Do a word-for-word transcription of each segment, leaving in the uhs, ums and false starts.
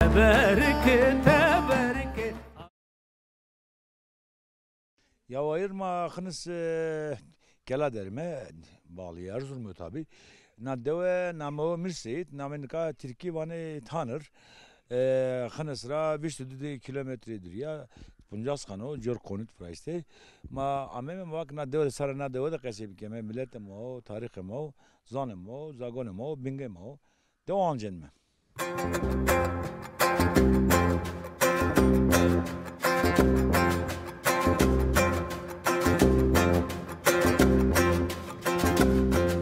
Teberike, teberike. Ya wayir ma Xinis, e, Kela derime, bağlı Erzurum tabi. Na dewe name o Mir Seyit, name nika Tirkî vanê Tanir. E, Xinis ra vîst û di kilometre dûrî ya, puncas xano, cor konut viraştê. Ma ameme ma vak na dewe de, sare na dewe de qesey bikeme, miletê ma o, tarîxê ma o, zanê ma o, zagonê ma o, bingê ma o. Dewa ancenme.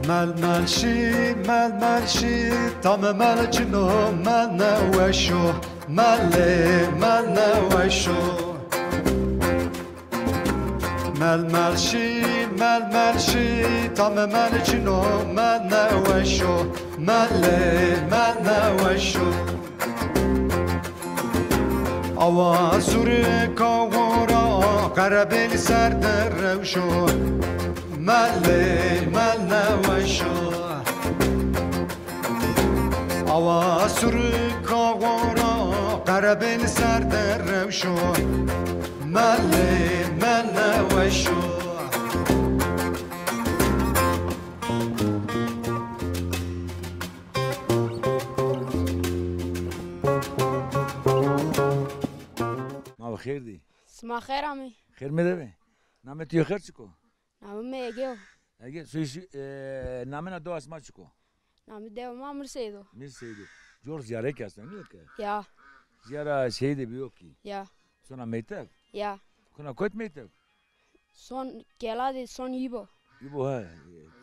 Mel mel şî, mel mel şî, tame mel çin o, mel neweş o, melê mel neweş o. Mel mel şî, mel mel şî, tame mel çin o, mel neweş o, melê mel neweş o. Awa surika wora, qerebêl ser de rewş o, melê mel neweş o. Awa surika wora, qerebêl ser de rewş o, melê mel neweş o. Ma bi xêr dî. Sima xêr amî. Xêr mi de be. Namê tu yo xêr çik o? Namê mi Ege o. Ege, soy, e, namena dewa sima çik o? Namê dewa ma Mir Seyîd o. Mir Seyîd o. Cor ziyare ke aslında, nîyo ke? Ya. Ziyara Seyîdê Bîyokî. Ya. Sona meytev? Ya. Kuna kot meytev? Son Kela de, son Îbo. Îbo, he.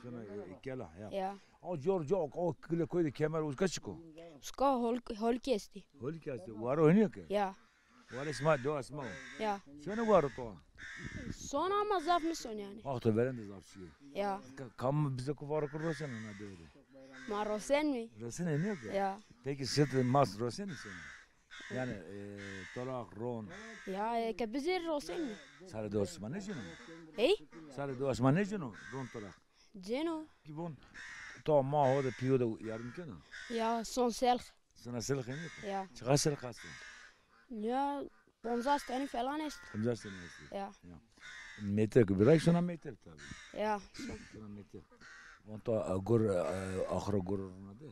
Sona, e, Kela, ya. Ya. O cor, cor, o kile koy de kemer uzka çik o? Uzka hol-, holikî estî. Holikî estî. Waro heniyo ke? Ya. Ware sima, dewa sima o. Ya. Sone waro to? Son ama zaf nisonî yanî. Wexto verên de zaf şîyo. Ya. Ka-, kam bize ku varo ku rosen ona dewe de? Ma rosen mi? Rosen heniyo ke? Ya. Peki sit mas rosen mi sone? Yani, e, tolaq, ron. Ya, e, ke bizêr rosen mi? Sare dewa sima nêceno? Hey? Sare dewa sima nêceno, ron tolaq? Ceno. Ki von, to ma ho de piyo de yardım kena? Ya, son selx. Sona selx heniyo ke? Ya. Çiqa selx asto? Ya, poncas tane falan est. Poncas tane est. Ya. Ya. Metre ki birak sona metre tabi. Ya. Sona metre. Von to, e, gur, e, axro gur rona de.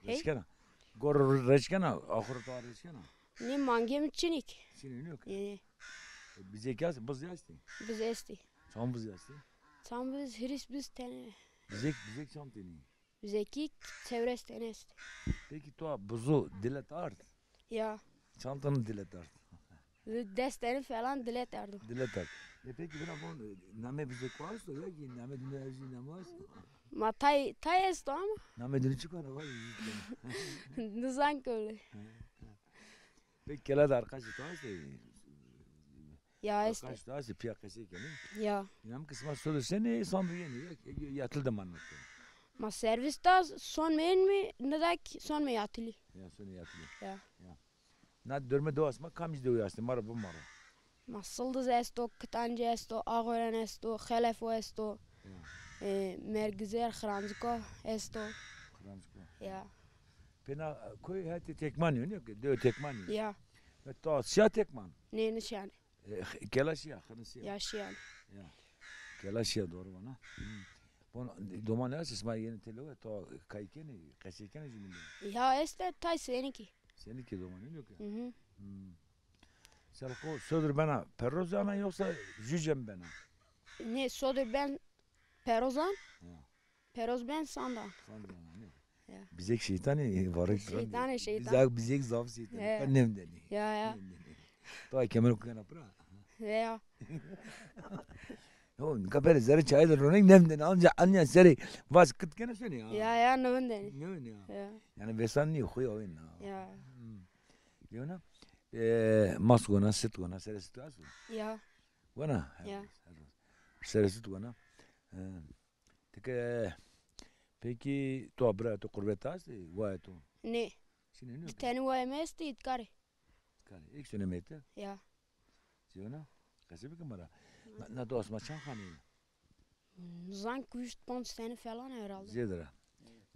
Hey? Reçkena. Gor reçkena, axur to reçkena. Nê, mangê mi çinik. Çinik yok. Nê, nê. Bizek yaz, biz yaz. Biz estî. Çam biz yaz. Çam biz, hîris biz tene. Bizek, bizek çam teni. Bizekî çewres tene est. Peki to buzu dilet ard? Ya. Çam tane dilet ard? Des tane falan dilet ardo. Dilet ard. E peki bira von, e, name bizek asto ya ki name dine evzi name asto? Ma tay, tay esto ama. Name dine çik vana var? Nizan kole. Peki Kela de arkadaş to asto? Ya, esto. Arkadaş to asto, piya qesey kenî? Ya. Nam kısma sodu seni sandı yeni ya, yatılı da manlık. Ma servis da son men mi, ne da ki son me yatılı. Ya, son yatılı. Ya. Ya. Na dormê dewa sima kamij dewe estê? Ma ra bimaro. Ma Sildiz esto, Kitancî esto, Axoren esto, Xelefo esto, ya, e, Mergizer, Xiranciko esto. Xiranciko. Ya. Pê na koy hetê Tekmanî yo, nîyo ke? Dewe Tekmanî. Ya. Ve to şiya Tekman? Nê, nişiyanê. E, Kela şiya, Xinis şiya. Ya, şiyanê. Ya. Kela şiya, doğru vana. Hmm. Bon, domanê estê, sima yenê têlewe, to kay kenê, qesey kenê jûbîn de? Ya, estê, tay senikî. Senikî domanê, yok ya? Hı hı. Hmm. Selko sodir bena perozana yoksa jû cem bena? Nê, sodir ben perozan. Ya. Peroz ben sandan. Sandan, ne? Ya. Bizek şeytanî, e, varek. Şeytanî, şeytan. Bizek, bizek zaf şeytanî. Ya. Nemdenî. Ya, ya. Nemdenî. To kemer kuyana pira. Ya. Yo, nika pere zerê çayê de ronek nemdenî. Anca anya serê vas kit kena seni ya. Ya, ya, nemdenî. Ne ya? Ya. Yani vesan niye, xuya oyun ha. Ya. Hmm. Yona, e, mas gona, sit gona, sere sit asu. Ya. Gona? Ya. Sere sit gona. E, Ti ke, peki to bira to qurbet astê, waya to? Nê. Çinê nê? Di tenî waya mi estî, îtkarê. Îtkarê. Ek sene mete? Ya. Ziyona, qesê bike ma ra. Na, na to asma çand xanî? Zan ki vîst ponc sene falan herhalde. Zêde ra.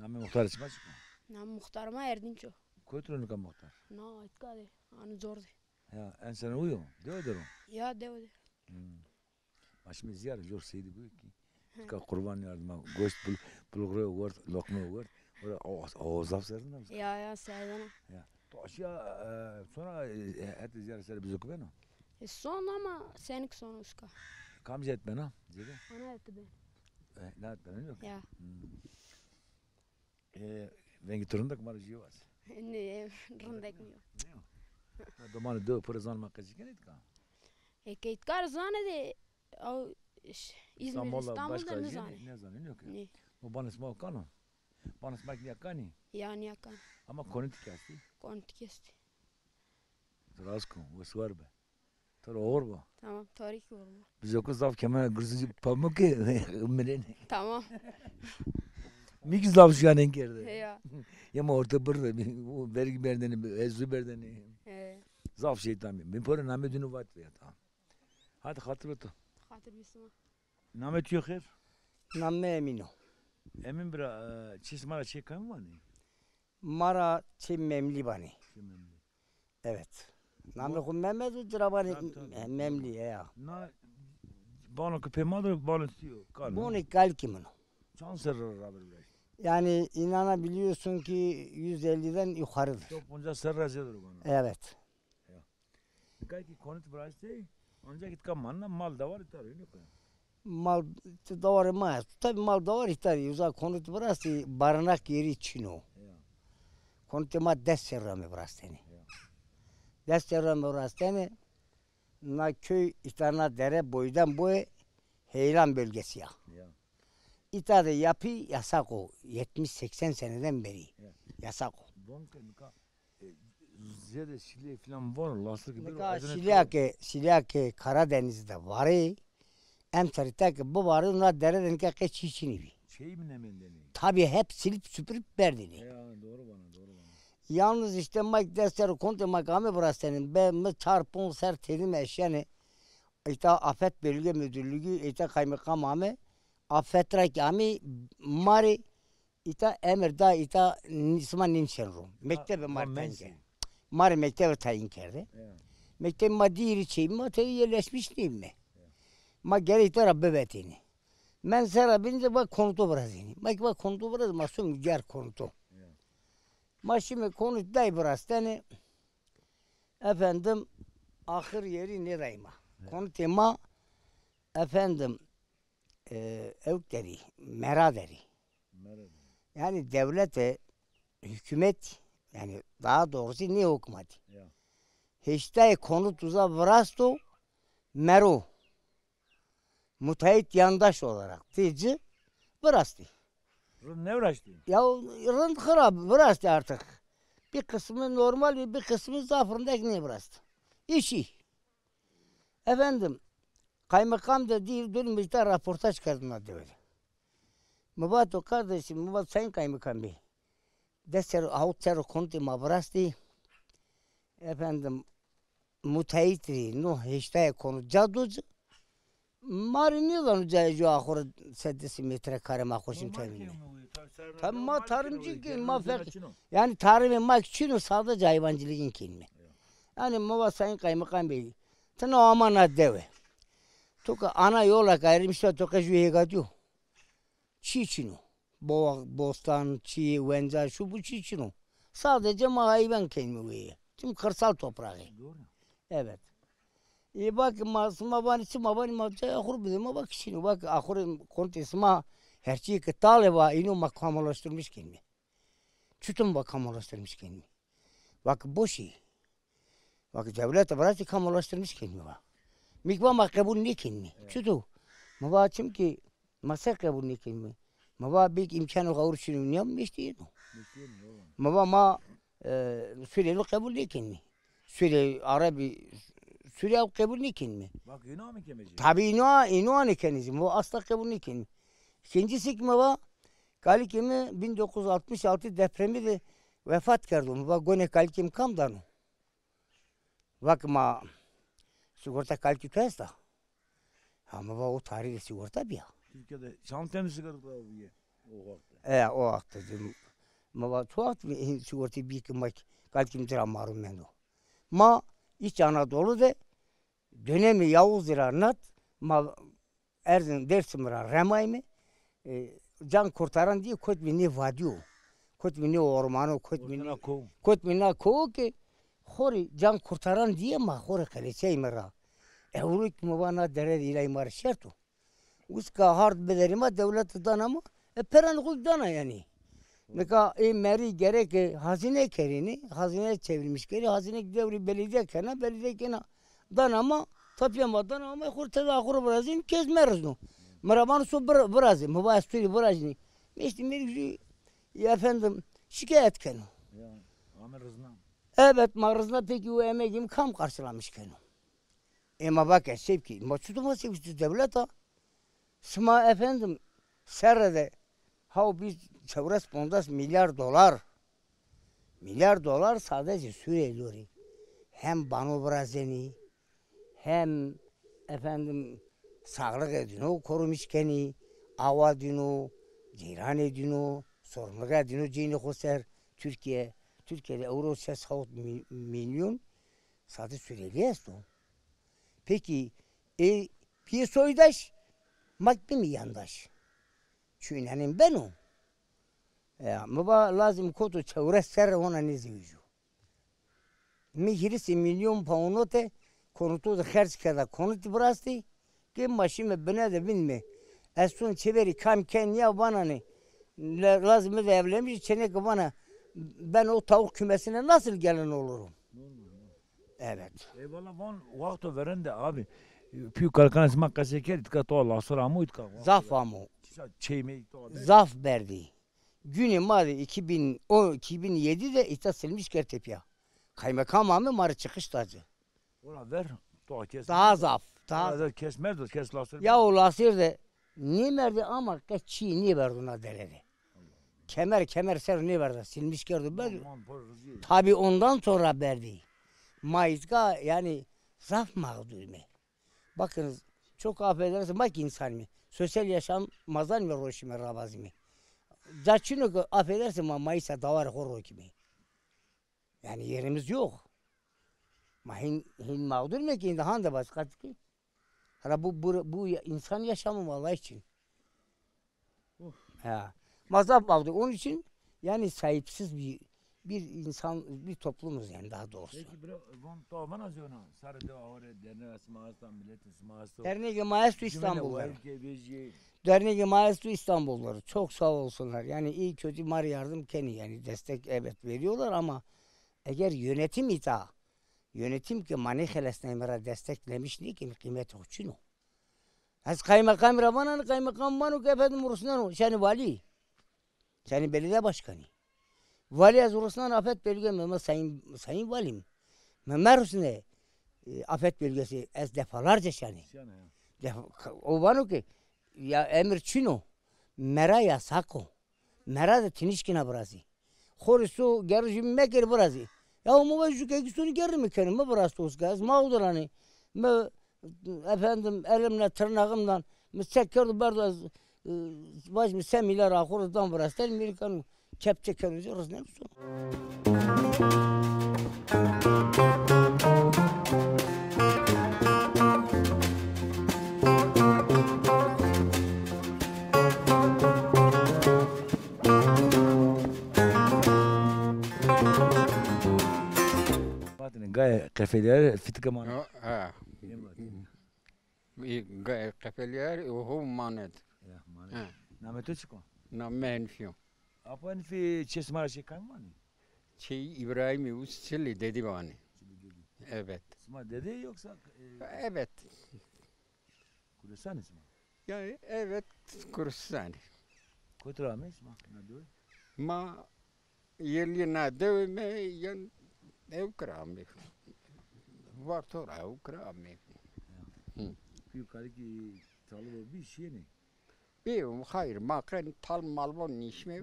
Namê muxtarê sima çik o? Namê muxtarê ma Erdinç o. Kotî ro nika muxtar? Na, îtka de. Ano zor de. Ya, en sene uyo? Dewe de ro? Ya, dewe de. Hmm. Ma şimdi ziyare zor seydi bu ki. Tika qurban yardıma goşt bul, bulgurê wert, lokma wert. Ora o, o zaf serdin mi? Ya, ya, serdin. Ya. To aşiya, e, sonra, e, hete ziyare ser bizo kubeno? E, son ama senik son uska. Kam zet bena? Zede? Ana et ben. E, ne et bena yok? Ya. Hmm. E, vengê to rindek ma rê jî waz. Nê, rindek nîyo. Nîyo. Ha, domanê dewe pire zan ma qesî kenê tika? E, ke îtka ra zanê de, aw, ş-, İzmir, İstanbul de nizanê. Nizanê, nîyo ke. Nê. O banê sima kan o? Banê sima kî nîya kan î? Ya, nîya kan. Ama konî tikî estî? Konî tikî estî. Rast ko, wes war be. To rê oxir bo. Tamam, to rê kî oxir bo. Bizo ko zaf kemera girsî pamuk ke mirenê. Tamam. Mi kî zaf şuyanên kerde. Heya. Ya ma orte bir de, vergi berdene, ezu berdene. He. Zaf şeytan bi. Mi pore namê dinu vat ya, tamam. Hadi xatir be to. Xatir be sima. Namê to yo xêr? Namê Emîn o. Emîn bira, e, çi sima ra çê kam vanê? Ma ra çê Memlî vanê. Çê Memlî. Evet. Namê xo Memed o, ci ra vanê, tabii, tabii, e, Memlî, ya. Na, bano ke pê ma de bano to yo, kal. Bonê kalikê min o. Çand serre ra viraştî? Yani inanabiliyorsun ki yüz elliden yukarıdır. Çok, poncas serre ra zêde ro bano. Evet. Ya. Nika kî konut viraştî, ancak îtka manena, mal dawar îta ro, nîyo ke? Mal, ti dawarê ma esto. Tabii mal dawar îta ro. Uza konut viraştî, barınak yeri çin o. Ya. Konutê ma des serre ra ame viraştene. Ya. Des serre ra ame viraştene. Na köy, îta na dere boydan boye heylan bölgesi ya. Ya. Îta de yapı yasak o. Yetmiş seksen seneden beri. Ya. Yasak o. Bon ke nika, e, zêde şîlê filan var, lastik bir. Nika şîlîya ke, şîlîya ke Karadeniz'de var ê, emser îta ke bivarê, na dere de nika qe çî çinî bî. Çey mi nemendene? Tabii hep silip süpürüp berdene. Ya, doğru bana, doğru bana. Yalnız işte ma des serre konutê ma ke ame viraştene, be mi çar ponc serr têdim eşyene. Îta Afet Bölge Müdürlüğü, îta kaymakam ame, afet ra kî amî, ma rê îta emir da, îta n-, sima nîmşen ro. Mektebe ma rê tayin kerde. Ma rê mektebe tayin kerde. Ya. Mektebê ma dîrî çê bî, ma tede yerleşmiş nîme. Ya. Ma gere îta ra bivetêne. Men ser ra bîne de va konuto virazêne. Ma kî va konuto virazê, ma somî ger konuto. Ya. Ma şîme konut day viraştene. Efendim, axir yeri nêday ma. Ya. Konutê ma, efendim, e, ewk derî, mera derî. Mera derî. Yani devlete, hükümet, yani daha doğrusu ne hükümeti? Ya. Heştay konut uza virasto, mero. Müteahhit yandaş olarak tê ci virastî. Rind nêviraştî? Ya rind xirab virastî artık. Bir kısmı normal, bir, bir kısmı zaf rindek nêvirastî. İşi. Efendim, kaymakam de dîr dönmüşte raportaj kerdin dewe de. Mi vato kardeşim, mi vat sayın kaymakam bey. Des serr, hawt serr konutê ma virastî. Efendim, müteahhit rê no heştay konut ca do ci. Ma rê nêzano cayê ci axur sedisî metrekare ma xo şîme temîn. Tabii ma tarımcı ki, ma fek-, yani tarımê ma ki çin o, sadece hayvancılığın kenîme. Yani mi va sayın kaymakam bey, ti na ama na dewe. To ke ana yola gayrimişte to ke ju hêga diyo. Çî çin o. Bo-, bostan, çî, wenca, şu bu çî çin o. Sadece ma hayvan kenîme weye. Çim kırsal toprağı. Doğru. Evet. E, bak, ma, sima vanî, sima vanî, ma cayê axur bide, ma bak çin o. Bak, axur konutê sima her çî ki tale va, ino ma kamulaştırmış kenîme. Çutum va kamulaştırmış kenîme. Bak, boşî. Bak, devlet de virazî kamulaştırmış kenîme va. Mi kî va ma qebul nêkenîme. Evet. Çuto? Mi va çim ki ma se qebul nêkenîme. Mi va bêk îmkanê xo awir şîno nîya, mi meştî yeno. Meştî yeno, doğru. Mi va ma, e, Suriyeli qebul nêkenîme. Suriyeli, Arabî, Suriye qebul nêkenîme. Bak, ino mi kemecî. Tabii ino, ino anê kenî zî. Mi va asla qebul nêkenîme. İkincisi ki mi va, kalikê mi bin dokuz yüz altmış altı depremi de vefat kerdo. Mi va gonê kalikê mi kam dano? Va ke ma sigorta kalikê to esta? Ha, mi va o tarî de sigorta bîya. Türkiye'de çand tane sigorta bîye o wexte? E, o wexte de. Mi va to wext mi hîn sigortê bî ke ma Kalkîm ci ra marum mendo. Ma İç Anadolu de dönemî Yavuzî ra nat, ma Erzin Dêrsim ra remayme. E, can kurtaran dîye kotmî nê vadîyo. Kotmî nê ormano, kotmî nê, kotmî na kowo ke xo rê can kurtaran dîye ma xo rê qeleçeyme ra. Ewro ki mi va na dere de îlay ma rê şert o. Uska hard biderî ma, dewlete dana ma, e, peranê xo dana yanî. Nika ê merî gereke hazîne kerînî, hazîne çevirmiş kerî, hazîne dewrî belediye kena, belediye kena dana ma, tapîya ma dana ma, xo rê tede xo rê virazîn, kes merizno. Mi ra vano so bir-, virazê, mi va ez to rê virazînî. Meştî mêrik jû, efendim, şikayet keno. Ya, ame rizna. Evet, ma rizna, peki o emegê mi kam qarşılamış keno? Ê ma vake, sêv kî, ma çuto ma sêv kî, tu dewlet a. Sima efendim serre de haw bî çewres pondas milyar dolar. Milyar dolar sadece Suriyeli rê. Hem bano virazenî, hem efendim sağlık edino, korumuş kenî, awa dino, ceyran edino, sorumluluk edino cênê xo ser Türkiye. Türkiye'de euro ses hawt mi-, milyon sade Suriyeli esto. Peki, e, piyê soydaş, ma bimî yandaş. Çü înanên beno. E, mi va lazim koto çewres serre hona nêzewîjo. Mi hîrisê milyon pound note konuto de xerc kerda, konutî virastî, ke ma şîme bine de vînme. Ez son çêverî kam ken ya vananê, la-, lazim mi de evlenmiş, çêneke vana, ben o tavuk kümesine nasıl gelin olurum? Evet. Eyvallah, van wexto verên de abi, pî û kalikanê sima qesey kerdî, tika to lasir amo, tika zaf amo. Çêmey to. Zaf berdî. Günê ma de iki bin on, iki bin yedi de îta silmiş kerd tepîya. Kaymakam ame ma rê çıkış da ci. Ora ver, to kes. Daha zaf. Daha zaf. Kes merdo, kes lasir. Ya o lasir de nêmerdê ama qe çî nêverdo na dere de. Kemer kemer ser nêverda, silmiş kerdo berdo. Tabi ondan sonra berdî. Ma îtka yani zaf mağdurme. Bakınız, çok affedersin, bak insan mı? Sosyal yaşam mazan mı roşime rabazime? Ca çino ki affedersin ma mayısa davarê xo rokime. Yani yerimiz yok. Ma hin, hin mağdur me ki, hindi hande başka ki. Hala bu, bu, bu ya-, insan yaşamı mı Allah için? Uf. Ha. Ma zaf mağdur. Onun için yani sahipsiz bir, bir insan, bir toplumuz yani daha doğrusu. Peki bira, von to vana zona, sarı de ahore, derneğe sima asta, milletê sima asta. Derneğe ma esto İstanbul'da. Derneğe ma esto İstanbul'da. Çok sağ olsunlar. Yani iyi kötü mar yardım keni yani destek evet veriyorlar ama eğer yönetim ita, yönetim ki ma nêxelesnayme ra desteklemiş nêkenî, qîmetê xo çin o. Ez kaymakam ra vana, kaymakam vano ki efendim rusneno, şenî valî. Şenî belediye başkanı. Valî ez rusneno afet bölge mi, mi sayın, sayın valim. Mi merusne, e, afet bölgesi, ez defalarca şenî. Şenî, ya. Def-, o vano ki, ya emir çin o, mera yasak o. Mera de ti nişkîna virazî. Xo rê so gerrî jû mekerî virazî. Ya mi va jû kekî sonî gerrî mi keno, mi virasto uska. Ez mağdur anî. Mi efendim elimle tırnağımdan mi çek kerdo berdo ez, e, vaj mi se milyar a xo rê dan virasten, mi rê keno kepçe keno, rizneno sono. Vatine gayê qefelîyarî fitike mane. Ha, ha. Vatine. Gayê qefelîyarî ho manet. Ya, mane. Ha. Namê to çik o? Namê mi Henîfî yo. Apo Henîfî, çê sima ra çê kamî vanî? Çê Îbrahîmî Usçilî Dedî vanî. Çilî Dedî. Evet. Sima dede yoksa, e, evet. Kurdistanî sima? Yani evet, Kurdistanî. Kotî ra amey sima na dewe? Ma yerlî na dewe me yan ewk ra amey. Varto ra ewk ra amey. Ya. Hı. Pî û kalikî talib o bî şîyêne? Bî, hayır, ma qen tal malbon nîşme,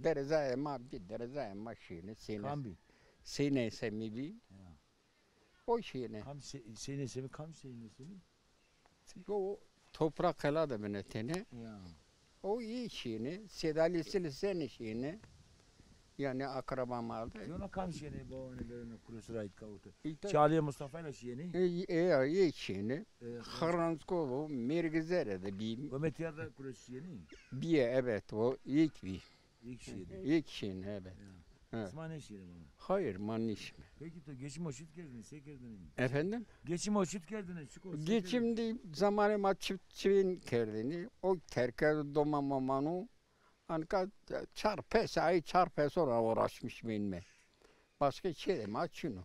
derezayê ma bî, derezayê ma şîyêne, sêne. Kam bî? Sêne Semî bî. Ya. O şîyêne. Kam se-, sêne Semî, kam sêne Semî? O Toprak Kela de binetêne. Ya. O iyi şîyêne, Sêdalî Silî sêne şîyêne. Yani akraba ma de. Yona kam şiyêne, bawanê verêna Kurêsû ra îtka û ti? Îta Çalîyê Mustafa ile şiyêne? E, e, e, şiyêne. E, Xirranskov o, Mêrgizere de bî. Home tîya de Kurêsû şiyêne? Bîye, evet, o ilk bî. İlk şiyêne. İlk şiyêne, evet. Ya. Evet. Sima nêşiyêne vana? Hayır, ma nêşîme. Peki to geçim o çit kerdêne, se kerdêne? Efendim? Geçim o çit kerdêne, çik o, se kerdêne? Geçim de zamanê ma çift çivîn kerdêne. O terke doma ma mano. Anka çar pes ay, çar pes ora uğraşmış benime. Başka şey de ma çino.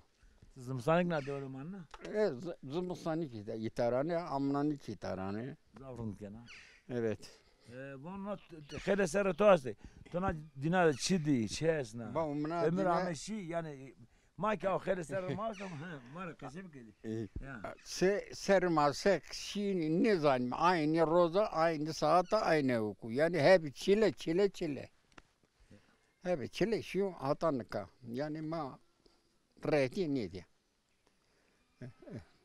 Zimistanî kî na dewe de manena? E, z-, zimistanî kî de îta ra nê, amnanî kî îta ra nê. Zaf rind kena. Evet. E, vana t-, t-, xêlê serrê to estê. To na dîna de çi dî, çi esna? Ba, mina Ömür dîne ame şî, yani, ma kî aw xêlê serrê ma est ama, he, ma ra qesey bikerî. E, ya. Se-, serrê ma se şînî nêzanîme. Aynı roza, aynı saata, aynı oku. Yani hep çile, çile, çile. Hep çile şîyo hata nika. Yani ma rehetîye nêdîya.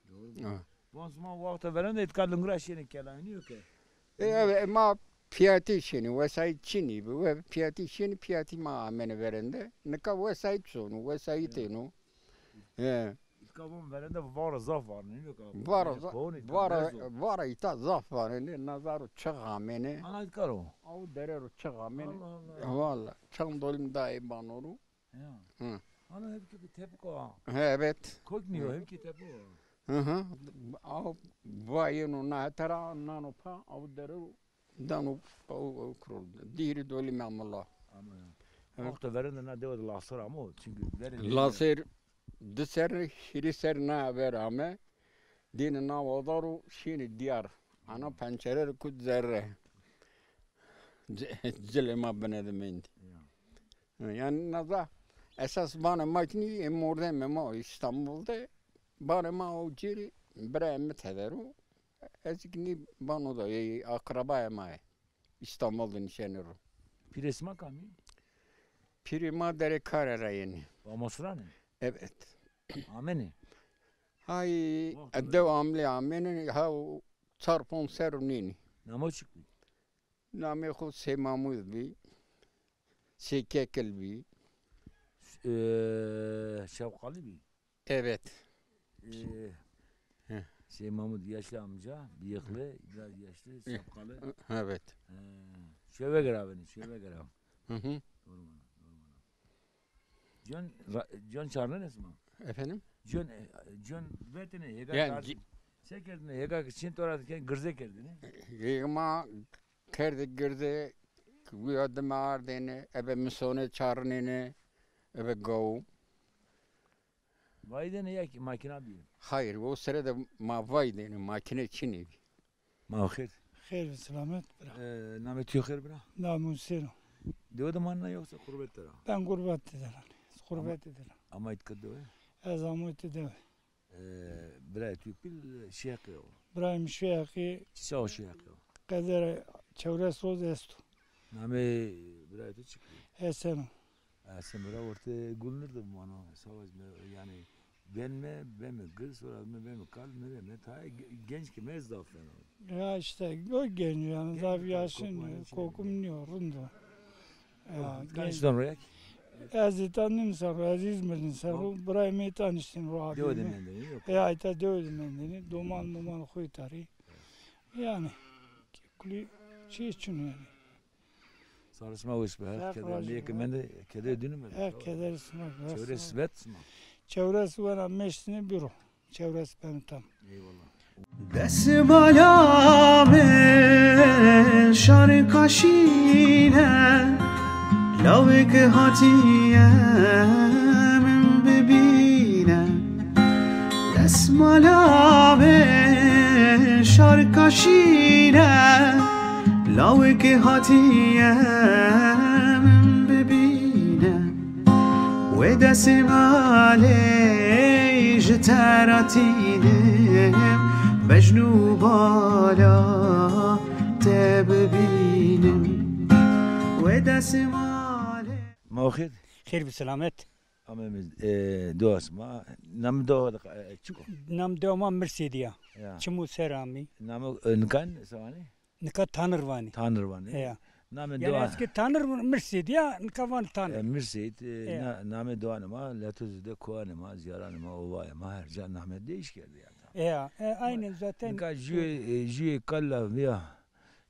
Doğru. Ha. Van sima wexta verên de îtka lingra şênê kelayî nîyo ke? E, evet, ma piyatî şênî, wesayît çinî bi, we piyatî şênî, piyatî ma amêne verên de. Nika wesayît sono, wesayît êno. He. Îtka van verên de vara zaf vanenê nîyo ke? Vara, yani za-, pawnê vara, mez o. Vara îta zaf vanenê, nazaro çix amêne. Ana îtka ro? Aw dere ro çix amêne. Allah Allah. Valla, çand dolim da ê bano ro. Ya. Hı. Ana hepkî bi tepik o ha. He, evet. Kok nîyo, hepkî tepik o. Hı hı. Aw vayêno na hete ra, nano pa, aw dere ro dano, aw, aw kuro. Dîrî dolî memula. Ama ya. Evet. Wexto verên de na dewe de laser amo, çünkü verên de Laser di ser, hîrê ser na ver ame. Dîne na oda ro şînî dîyar. Ana pençere ro kut zerre. C-, cilê ma bine de mendî. Ya. Yani naza esas banê ma kî nî, e, mordemê ma o Îstanbul de. Banê ma o cêrî birayê mi tede ro. Ez kî nî bano da, e, akrabayê ma yê. Îstanbul de nişenê ro. Pîrê sima kam î? Pîrê ma Derê Kare ra yenê. Bamosuran ê? Evet. Amenê? Hay, wexto de devamlı amenê, ha o çar ponc serr o nênî. Namo çik bî? Namê xo Sey Mamud bî. Sey Kekil bî. Ş-, e, Şevqali bî. Evet. Ee, Heh. Şey Mahmut, yaşlı amca, bıyıklı, biraz yaşlı, şapkalı. Evet. Ee, şöve graveni, şöve grav. Hı hı. Doğru bana, doğru bana. John, ra-, John Charles ne zaman? Efendim? John, e, John vetine, hega Yani, kardin. Ci- Şey kerdine, hega ki çin tora ki gırze kerdine. Yığma kerdi gırze, güya dime ardene, ebe misone çarnene, ebe gaw. Vay dene ya ki makina bîyo. Hayır, o sırada ma vay dene, makine çinî bî. Ma xêr. Xêr ve selamet, bira. Ee, namê to xêr, bira? Namê Husêno. Dewe de manena yoksa qurbet de ra? Ben gurbet de ra. Qurbet de ra. Ama îtka dewe? Ez amo îta dewe. Ee, birayê to pîl Şêxî o. Birayê mi Şêxî. Çi çax o Şêxî o? Qeder çewres roz esto. Namê birayê to çik bî? Esen o. Esen bira orte Gulnir de mano. Savaş me, yani ben me, ben me gir, sonra me, ben me kal, me, me tayê ge-, genç ki me zaf fena. Ya işte o genç yani, zaf yaşın, kokum nîyo, rind o. Ya, genç. Tanıştın royak? Ez îta nînîsen ro, ez Îzmir nînîsen ro, birayê mi tanıştın ro abi. Dewe de mendin, yok. Ya, îta dewe de mendin, doman moman xo tarî. Yani, kulî şey için yani. Sarı sima weş be. Her keder niyek mende, keder dünü mende. Her keder sima. Çevre sibet sima. Çevre sibet meştine biro. Çevre sibet tam. Eyvallah. Desmala mi şarkaşîne, lawik hatiye min bibîne. Desmala mi şarkaşîne, lawik hatiye min bibîne. Wê desmalê ji te re tînim, bejn û bala te bibînim. Wê desmalê. Ma xêr. Xêr bi selamet. Amê mi, e, dowa sima. Namê dowa de, e, çik o? Nam dowa ma Mirsêdî ya. Ya. Çim û ser amî. Namê, e, nikan sewanî? Nika Tanir vanî. Tanir vanî. Ya. Namê Yani dewa. Eski Tanır Mırseydi ya, nika van Tanır. E, Mırseydi, e, e, na-, namê dewanê ma, leto zide koanê ma, ziyaranê ma, ovayê ma, her ca namê değiş kerdi yani. E, ya, e, aynen zaten. Nika jüye, e, jüye kalla ya,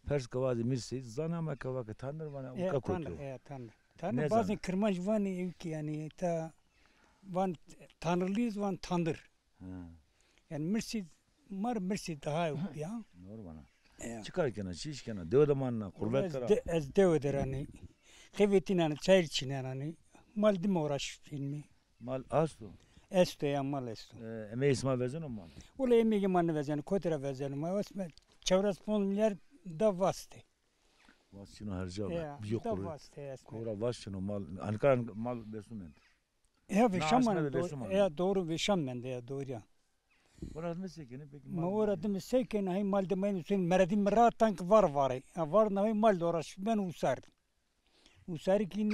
pers ke vazê Mırseydi, zana ma ke vake Tanır vana, e, uka Tanır, koto. E, Tanır. Tanır, bazı Kırmanc vanê ev ki yani, ta van Tanırlıyız, van Tandır. Ha. Yani Mırseydi, mar Mırseydi daha yok ya. Doğru vana. Ya. Çi kar kena, çi iş kena? Dewe de manena, qurbet de ra? Ez dewe de ra nî. Qevetin hanî, çayır çînen hanî. Mal dime uğraş filmi. Mal asto? Esto ya, mal esto. E, emegê sima vezeno mal? Wele emegê ma nêvezeno, kotî ra vezeno ma? Esme çewres ponc milyar da vaste. Vas çino her ca. Ya, bîyo da qurbet. Vaste esme. Kora vas çino mal. Ankara mal besu mend. Ya, veşan mende, doğru, ya, doğru, veşan mende ya, doğru ya. Ora dime se kenê, peki mal? Ma ora dime se kenê, hay mal de mayın üstüne meredî mi ra tank var var. Ya, var na hay mal de uğraş, ben usar. Usarî ki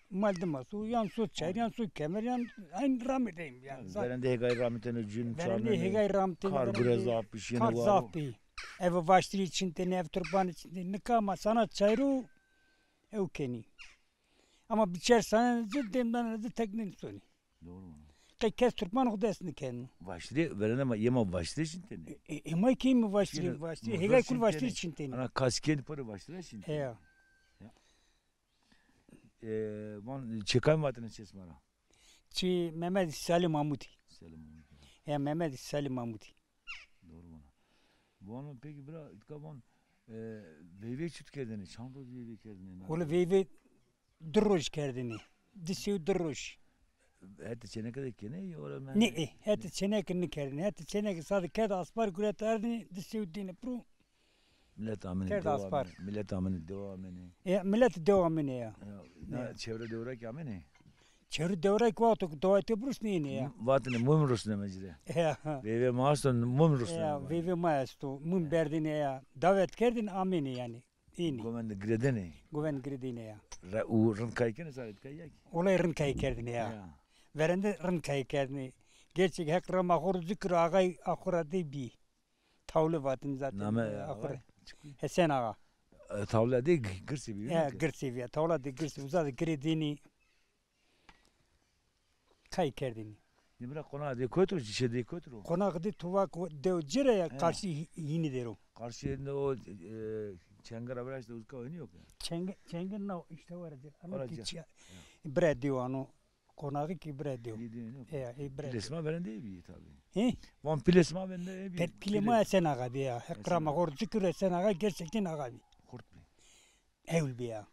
mal dime su, yan su çer, yan su kemer, yan aynı ramiteyim yani. Verende hegay ramitene cün, verende hegay ramitene, kar gure zaf bî, şîne kar zaf bî. Ev vaştirî çintene, ev turpan çintene. Nika ma sana çayru ew kenî. Ama biçer sana zî, demdan zî teknin sonî. Doğru mu? Qey kes Türkmen xo dest nikeno. Vaştirî, verende ma, yema vaştirî çintene. E, e, e, ma kî mi vaştirî, vaştirî. Hegay kul vaştirî çintene. Ana kaskên pere vaştirî çintene. Eya. Ya. E, van çekan vatene çesmara. Çi Mehmet Salih Mahmudi. Salih Mahmudi. Ya, Mehmet Salih Mahmudi. Doğru vana. Vano peki bira, itka van, e, veyvê çut kerdêne, çand roj veyvê kerdêne? Wele veyvê di roj kerdêne. Di sew di roj. Hetê çêneke de kenê, ya ora men. Nê, e, hetê çêneke nikerdêne. Hetê çêneke sade kerd aspar guret ardêne, di sew dêne pro. Milet amêne dewa amêne. Milet amêne dewa amêne. E, milet dewa amêne ya. Ya, na çevre dewra ki amêne? Çevre dewra ki wexto ki dewayê te birusnê ênê ya. Vatêne mum rusneme ci rê. Ya. Veyvê ma esto, mum rusneme. Ya, veyvê ma esto. Mum berdêne ya. Davet kerdêne amêne yani. Ênê. Govend girêdêne. Govend girêdêne ya. Ra-, û rind kay kenê sarê kay ya ki? Olay rind kay kerdêne ya. Ya. Verende rind kay kerdêne. Gerçek Heq rama xo rizî kiro, axay axura de bî. Tawle vatin zaten. Name, e, axure. Hesen Ağa. E, tawle de g-, girsî bî. Ya, girsî bî. Tawle de girsî, uza de girêdênî. Kay kerdênî. Nî bira qonax de kotî ro, cişê de kotî ro? Qonax de tuvak dew ci ra ya, karşî hî-, hînî der o. Karşî de o, e, çengera viraşte uzka oyunu yok ya. Çenge-, çenge na işte var. Ana ki çi-, bira dew ano. Qonaxî kî bira dew. Yedin, yok. E, e, bira dew. Pîlê sima verende bî tabi. He? Van pîlê sima verende bî. Pîlê ma Esen Ağa bî ya. Heq rama xo rizî kiro, Esen Ağa gerçekten ağa bî. Xurt bî. Hewl bî ya.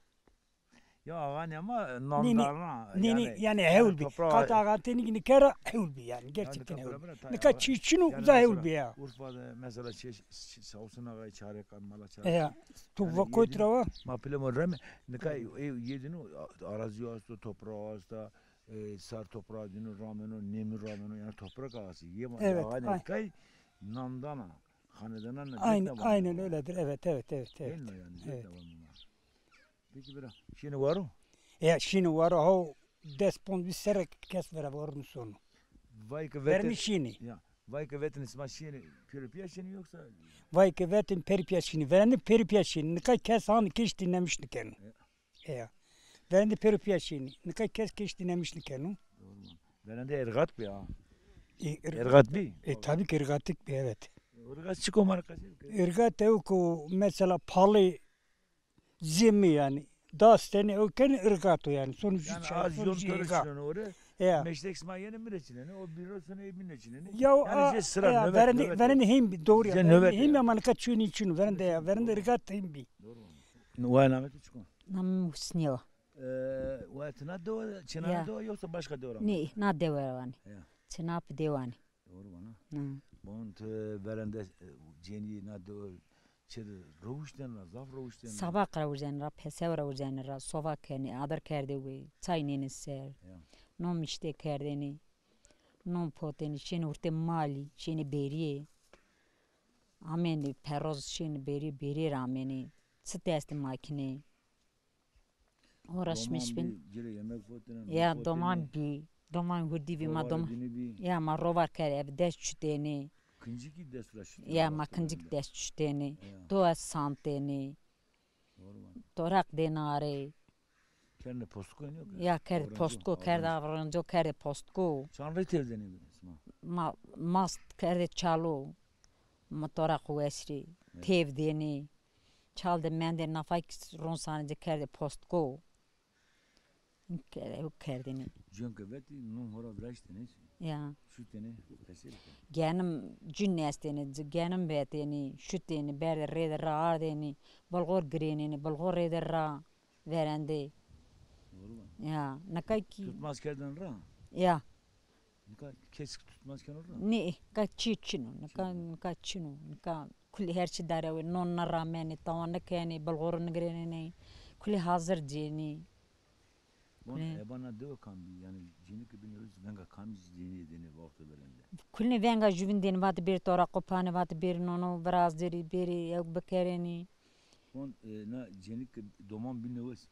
Ya ağa ne ama namdarna. Nî, nî, yani hewl bî. Qat ağa tenî nikera hewl bî yani. Gerçekten hewl bî. Nika çî çin o, uza hewl bî ya. Urfa de mesela şey, Sawsun Ağa çare kan mala çare. Ya. Tu vakot rawa. Ma pîlê ma reme. Nika yedin o, arazi asto, toprağı asto. E, sar toprağı dîno rameno, nemî rameno, yani toprak ağası. Yema, evet, ağanê kay namdana, hanedanan. Aynen, aynen öyledir. Evet, evet, evet, evet. Değil mi yani? Evet. Peki bira, şîne waro? Ya, şîne waro, ho des ponc vîst serre kes vera varun sonu. Vay ki vetin. Vermi şîne. Ya, vay ki vetin sima şîne, pêro pîya şîne yoksa? Vay ki vetin pêro pîya şîne. Verende pêro pîya şîne. Nika kes han keş dinlemiş nikeno. Ya. Eya. Verende pêro pîya şînî. Nika kes keş dinlemiş nikeno. Doğru mu? Verende irgat bî ha. E, ir-, irgat bî? E, tabii ki irgatik bî, evet. Irgat çik o marka? Irgat ew ku mesela palê zî mi yani. Dasteni ew ken irgat o yani. Sonucu yani az yol sonucu irgat. Ya. Meştek sima yenê mi rê çinenê, o bîro sonê ê bîne çinenê. Ya, yani a, sıra ya, nöbet, verende, nöbet verende hên bî, doğru ya. Verende nöbet hên bî ama nika çûnî çûn, verende ya, verende irgat hên bî. Doğru. Waya namê tu çik o? Namê mi Husnî yo. E, waya ti na dewa, çênanê dewa yoksa başka dewa ra? Nê, na dewa ra vanê. Ya. Çêna pi dewanê. Doğru vana. Hı. Bon ti verende, e, cenî na dewa çi de rewiştên ra, zaf rewiştên ra. Saba qira wirzenê ra, pesew ra wirzenê ra, sova kenê, adir kerdê wê, çay nênê ser. Ya. Non mişte kerdênê, non potênê, şênê hurtê malî, şênê bêrîyê. Amênê peroz şênê bêrî, bêrî ra amênê. Çi destê makîne. Uğraşmış bin. Ya, doman bî. Doman hurdî bî, ma doman. Ya, ma rovar kerd, ev dest çutênê. Kincikî dest ra çutênê. Ya, ma kincik dest çutênê. Ya. Dowa santênê. Doğru var. Toraq dêne arê. Kerdê postko nîyo ke? Ya kerdê postko, kerdê avrenco, kerdê postko. Çan rey têv dêne sima? Ma, mast kerdê çalo. Ma toraq wesrî. Evet. Têv dêne. Çal de mendê nafay ki ron sanê ci kerdê postko. Kerdê, kerdêne. Cûn ke vetî, non hora viraştêne. Ya. Şutêne, qesey bikê. Genim cûn estêne, genim vetêne, şutêne, berdê rê de ra ardêne, bulxur girênêne, bulxur rê de ra verendê. Doğru mu? Ya, nika kî. Tutmaz kerdin ra? Ya. Nika kes tutmaz keno ra? Nê, nika çî çin o, nika, nika çin o, nika kulî her çî dare wê, non niramenê, tawa nikenê, bulxuru nigirênê, kulî hazir cênê. Bon, eba na dewe kam bî, yanî cênîke bîne, venga kamcî cênîye dêne wexto verende? Kulîne venga jûvîn dêne, vatê bêrê toraqo panê, vatê bêrê nono virazêrî, bêrê ewk bikerênî. Bon, e, na cênîke doman bîne wes,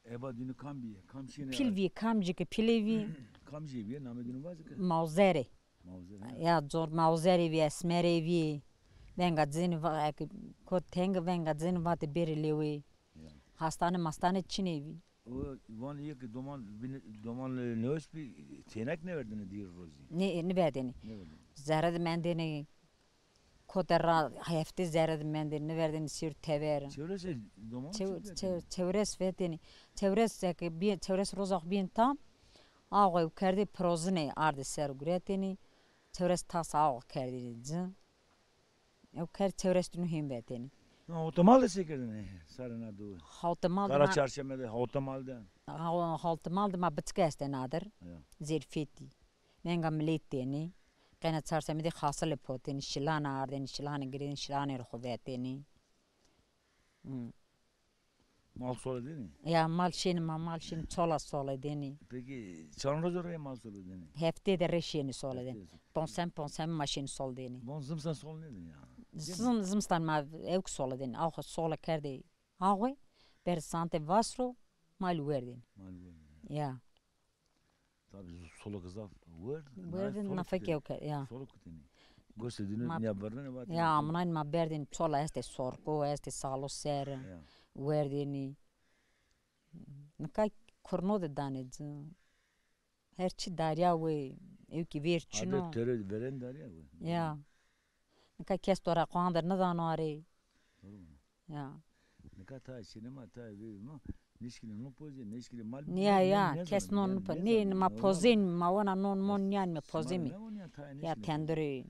eba dîne kam bîye, kam şîne? Pîl vîye, kamcîke pîlê vîye. Kamcî vîye, namê dîne vaze ke? Mawzerê. Mawzer, ha. Ya, zor mawzerê vîye, esmerê vîye. Venga cênî va-, eke kot tenge venga cênî vatê bêrê lewê. Ya. Hastane mastane çinê vîye. O van yê ke doman bîne, doman, e, newes bî, tênek nêverdêne dîr rozî? Nê, nêverdêne. Nêverdêne. Zere de mendêne, kote ra hefte zere de mendêne, nêverdêne sêr tever. Çewres e doman? Çew-, çi çew-, vetêne? Çewres vetêne. Çewres ke bî-, çewres roza xo bîyên tam, axwe kerdê pirozine ardê ser guretêne. Çewres tas axwe kerdêne ci. Ew kerd çewres di nuhên vetêne. Na hawtemal de se kerdêne? Sarê na dewe. Hawtemal de Kara ma Çarşeme de, hawtemal de. Haw-, hawtemal de ma biçike estê nadir. Ya. Zêrfêtî. Venga milêt dêne. Qena Çarşeme de xasilê potêne, şilana ardêne, şilane girêne, şilanê ri xo vetêne. Hmm. Mal sole dêne? Ya, mal şêne ma, mal şêne, çola sole dêne. Peki, çand roz rê mal sole dêne? Heftê de rê şêne sole dêne. Heftê de. Ponsen, ponsen ma şêne sole dêne. Bon zimistan sole nêdêne ya? Zim-, zimistan ma ewk sole dêne. Axwe sole kerdê axwe, ber sante vas ro, mal werdêne. Mal werdêne. Ya. Tabi, solek zaf werd. Werd, nafek ew ke, ya. Solek kutêne. Gosê dîne nîya birnenê vatêne. Ya, amnayn ma berdêne, çola estê sorko, estê salo ser, ya, werdêne. Nika kurno de danê ci. Her çî darya wê, ew kî vêr çin o. Adet tere veren darya wê. Ya. Nika kes toraqan de nidano arê. Doğru mu? Ya. Nika ta şîne ma, ta vê ma, nêşkîne non pozê, nêşkîne mal. Nîya, ya, kes non nipo-, nê, ma pozên, ma wena non mon nîyan mi pozê mi. Ya, tendurê.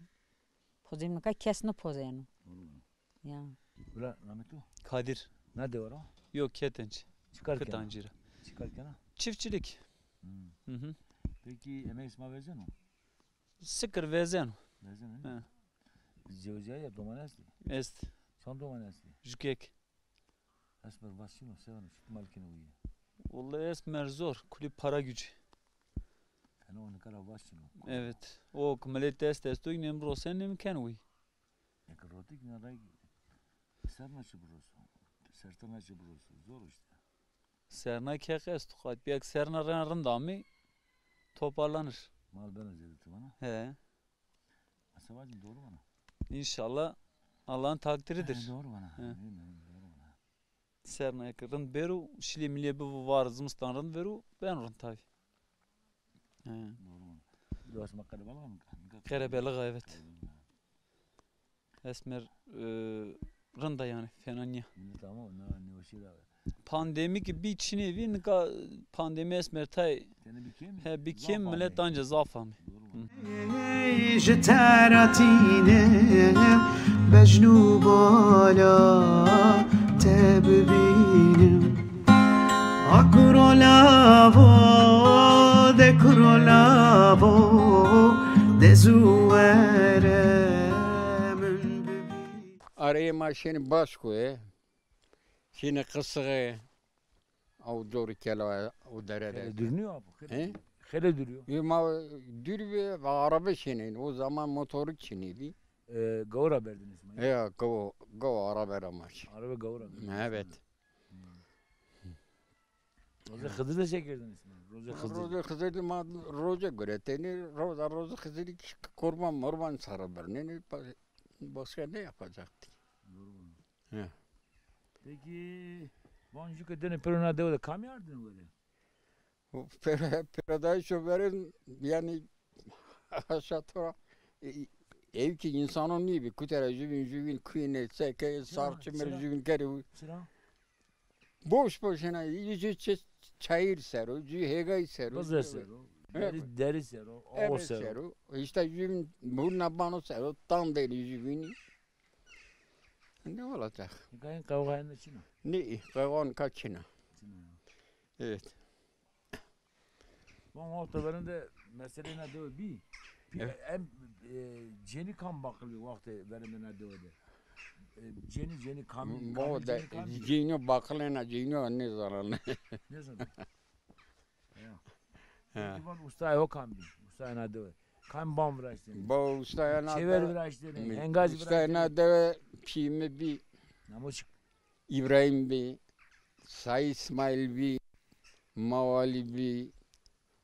Pozê mi nika kes nipozeno. Doğru mu? Ya. Bira, namê to? Kadir. Na dewe ra? Yo, Ketenc. Çi kar kena? Kitancî ra. Çi kar kena? Çiftçilik. Hmm. Hı hı. Peki, emek sima vezeno? Sikir vezeno. Vezeno, ne? He. Zewzîya ya, doman estê? Est. Çand doman estê? Jukek. Esmer vas çin o, se vano, çi mal kenê uye? Vallahi esmer zor, kulî para gücü. Fena o, nika ra vas çin o. Evet. O ki millet dest esto, nem rosen nem ken uy. Eke rotik na ray serna çi biroso. Sertana çi biroso. Zor işte. Serna keq esto. Qat bir serna ren rind amî toparlanır. Mal beno zêde ti vana. He. Asa vacim doğru vana. İnşallah Allah'ın takdiridir. He, doğru vana. He. Değil mi? Doğru vana. Serna eke rind bêro, şilê milê bivo var, zimistan rind bêro, ben rind tabi. He. Doğru vana. Doğru vana. Qerebelix a, evet. Qerebelix a. Esmer, e, rind a yanî, fena nîya. Millet ama na nêweşî ra. Pandemî ki bî çinê vî, nika pandemî esmer tay. He, bî kêm, millet anca zaf amê. Ji te ra tînim, bejn û bala te bibînim. A kuro lavo, de kuro lavo, de zû were min bibî. Areyê ma şênî Baskoyê, şênî Qisixê, ew corî kela, ew dere de. Xeylê dûr nîyo apo? He? Xeylê dûr yo. Yo, ma dûr bî, ve arabe şênî. O zaman motorik çinî bî. E, gawura berdiniz mi? Ya, gaw, gaw arabe ra ma şî. Arabe gawura berdiniz. Evet. Rozê Xizir de se kerdin ismi? Rozê Xizir. Rozê Xizir de ma roze guretêne, roza rozê Xizirî ki kurban murban sare birnêne, ba-, başka ne yapacaktı? Doğru. He. Peki, Van jû ke dêne pêro na dewe de, kamî ardêne were? Pêro, pêrodayîşo verên, yanî, haşa to ra, e, ew kî însanon nîbî, kute ra jûvîn, jûvîn kuyîne, seke, sar çimir jûvîn kerê. Çira? Boş boş hena, jû çi çayîr ser o, jû hêgay ser o, bize ser o, derî, derî ser o, awe ser o. Îşte jûvîn burna bano ser o, tan dênî jûvînî. Ne olacak? Hikayên qewxayên de çin a? Ne, qewxan ka çin a. Çin a ya. Evet. Van wexto verên de meselê na dewe bî. Pî, evet, em, e, cenî kam baqil bî wextê verên de na dewe de? E, cenî, cenî kam, kamî de cenî kam bî? Cîno baqilêna cîno nêzanan. Nêzanan. Ya. Ha. Peki van ustayê ho kam bî? Ustayê na dewe. Kam ban viraştêne? Ba ustayê na dewe. Çêver viraştêne, hengaj viraştêne. Ustayê na dewe pî mi bî. Namo çik? Îbrahîm bî, Sayî Îsmaîl bî, Mawalî bî,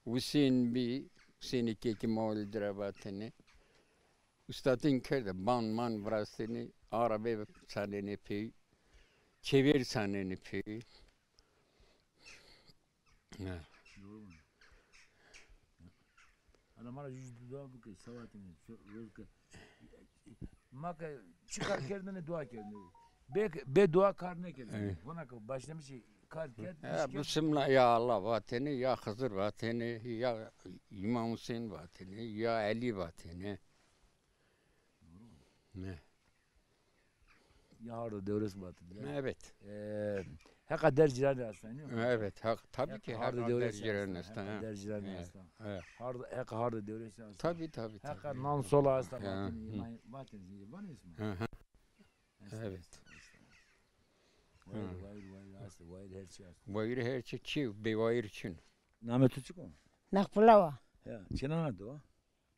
Husên bî, Husênê kekê Mawalî dir a vatêne. Ustatîn kerde, ban man viraştêne, arabê sanêne pey, çêver sanêne pey. Ha. Doğru mu? Hala ma ra jû dua bike, sawatin, roz ke. Ma ke çi kar kerdêne, dua kerdêne. Bê, bê dua kar nêkerdêne. Evet. Hona ke başlamışî kar kerd, ya iş kerd. Bismillah, ya Allah vatêne, ya Xizir vatêne, ya Îmam Husên vatêne, ya Elî vatêne. Ne? Ya hard û dewres vatêne. Evet. E, heqa der cîranî esta, nîyo? Evet, haq, tabii ki heqa der cîranî esta. Heqa der cîranî esta. Evet. Hard, heqa hard û dewres esta. Tabii, tabii, tabii. Heqa nan sola esta vatêne, îman vatêne, vanê îsma? Hı hı. Evet. Wayir, wayir, wayir esta, wayir her çî esta. Wayir her çî, çî, bê wayir çin. Namê to çik o? Meqbule wa. Ya, çêna na dewa?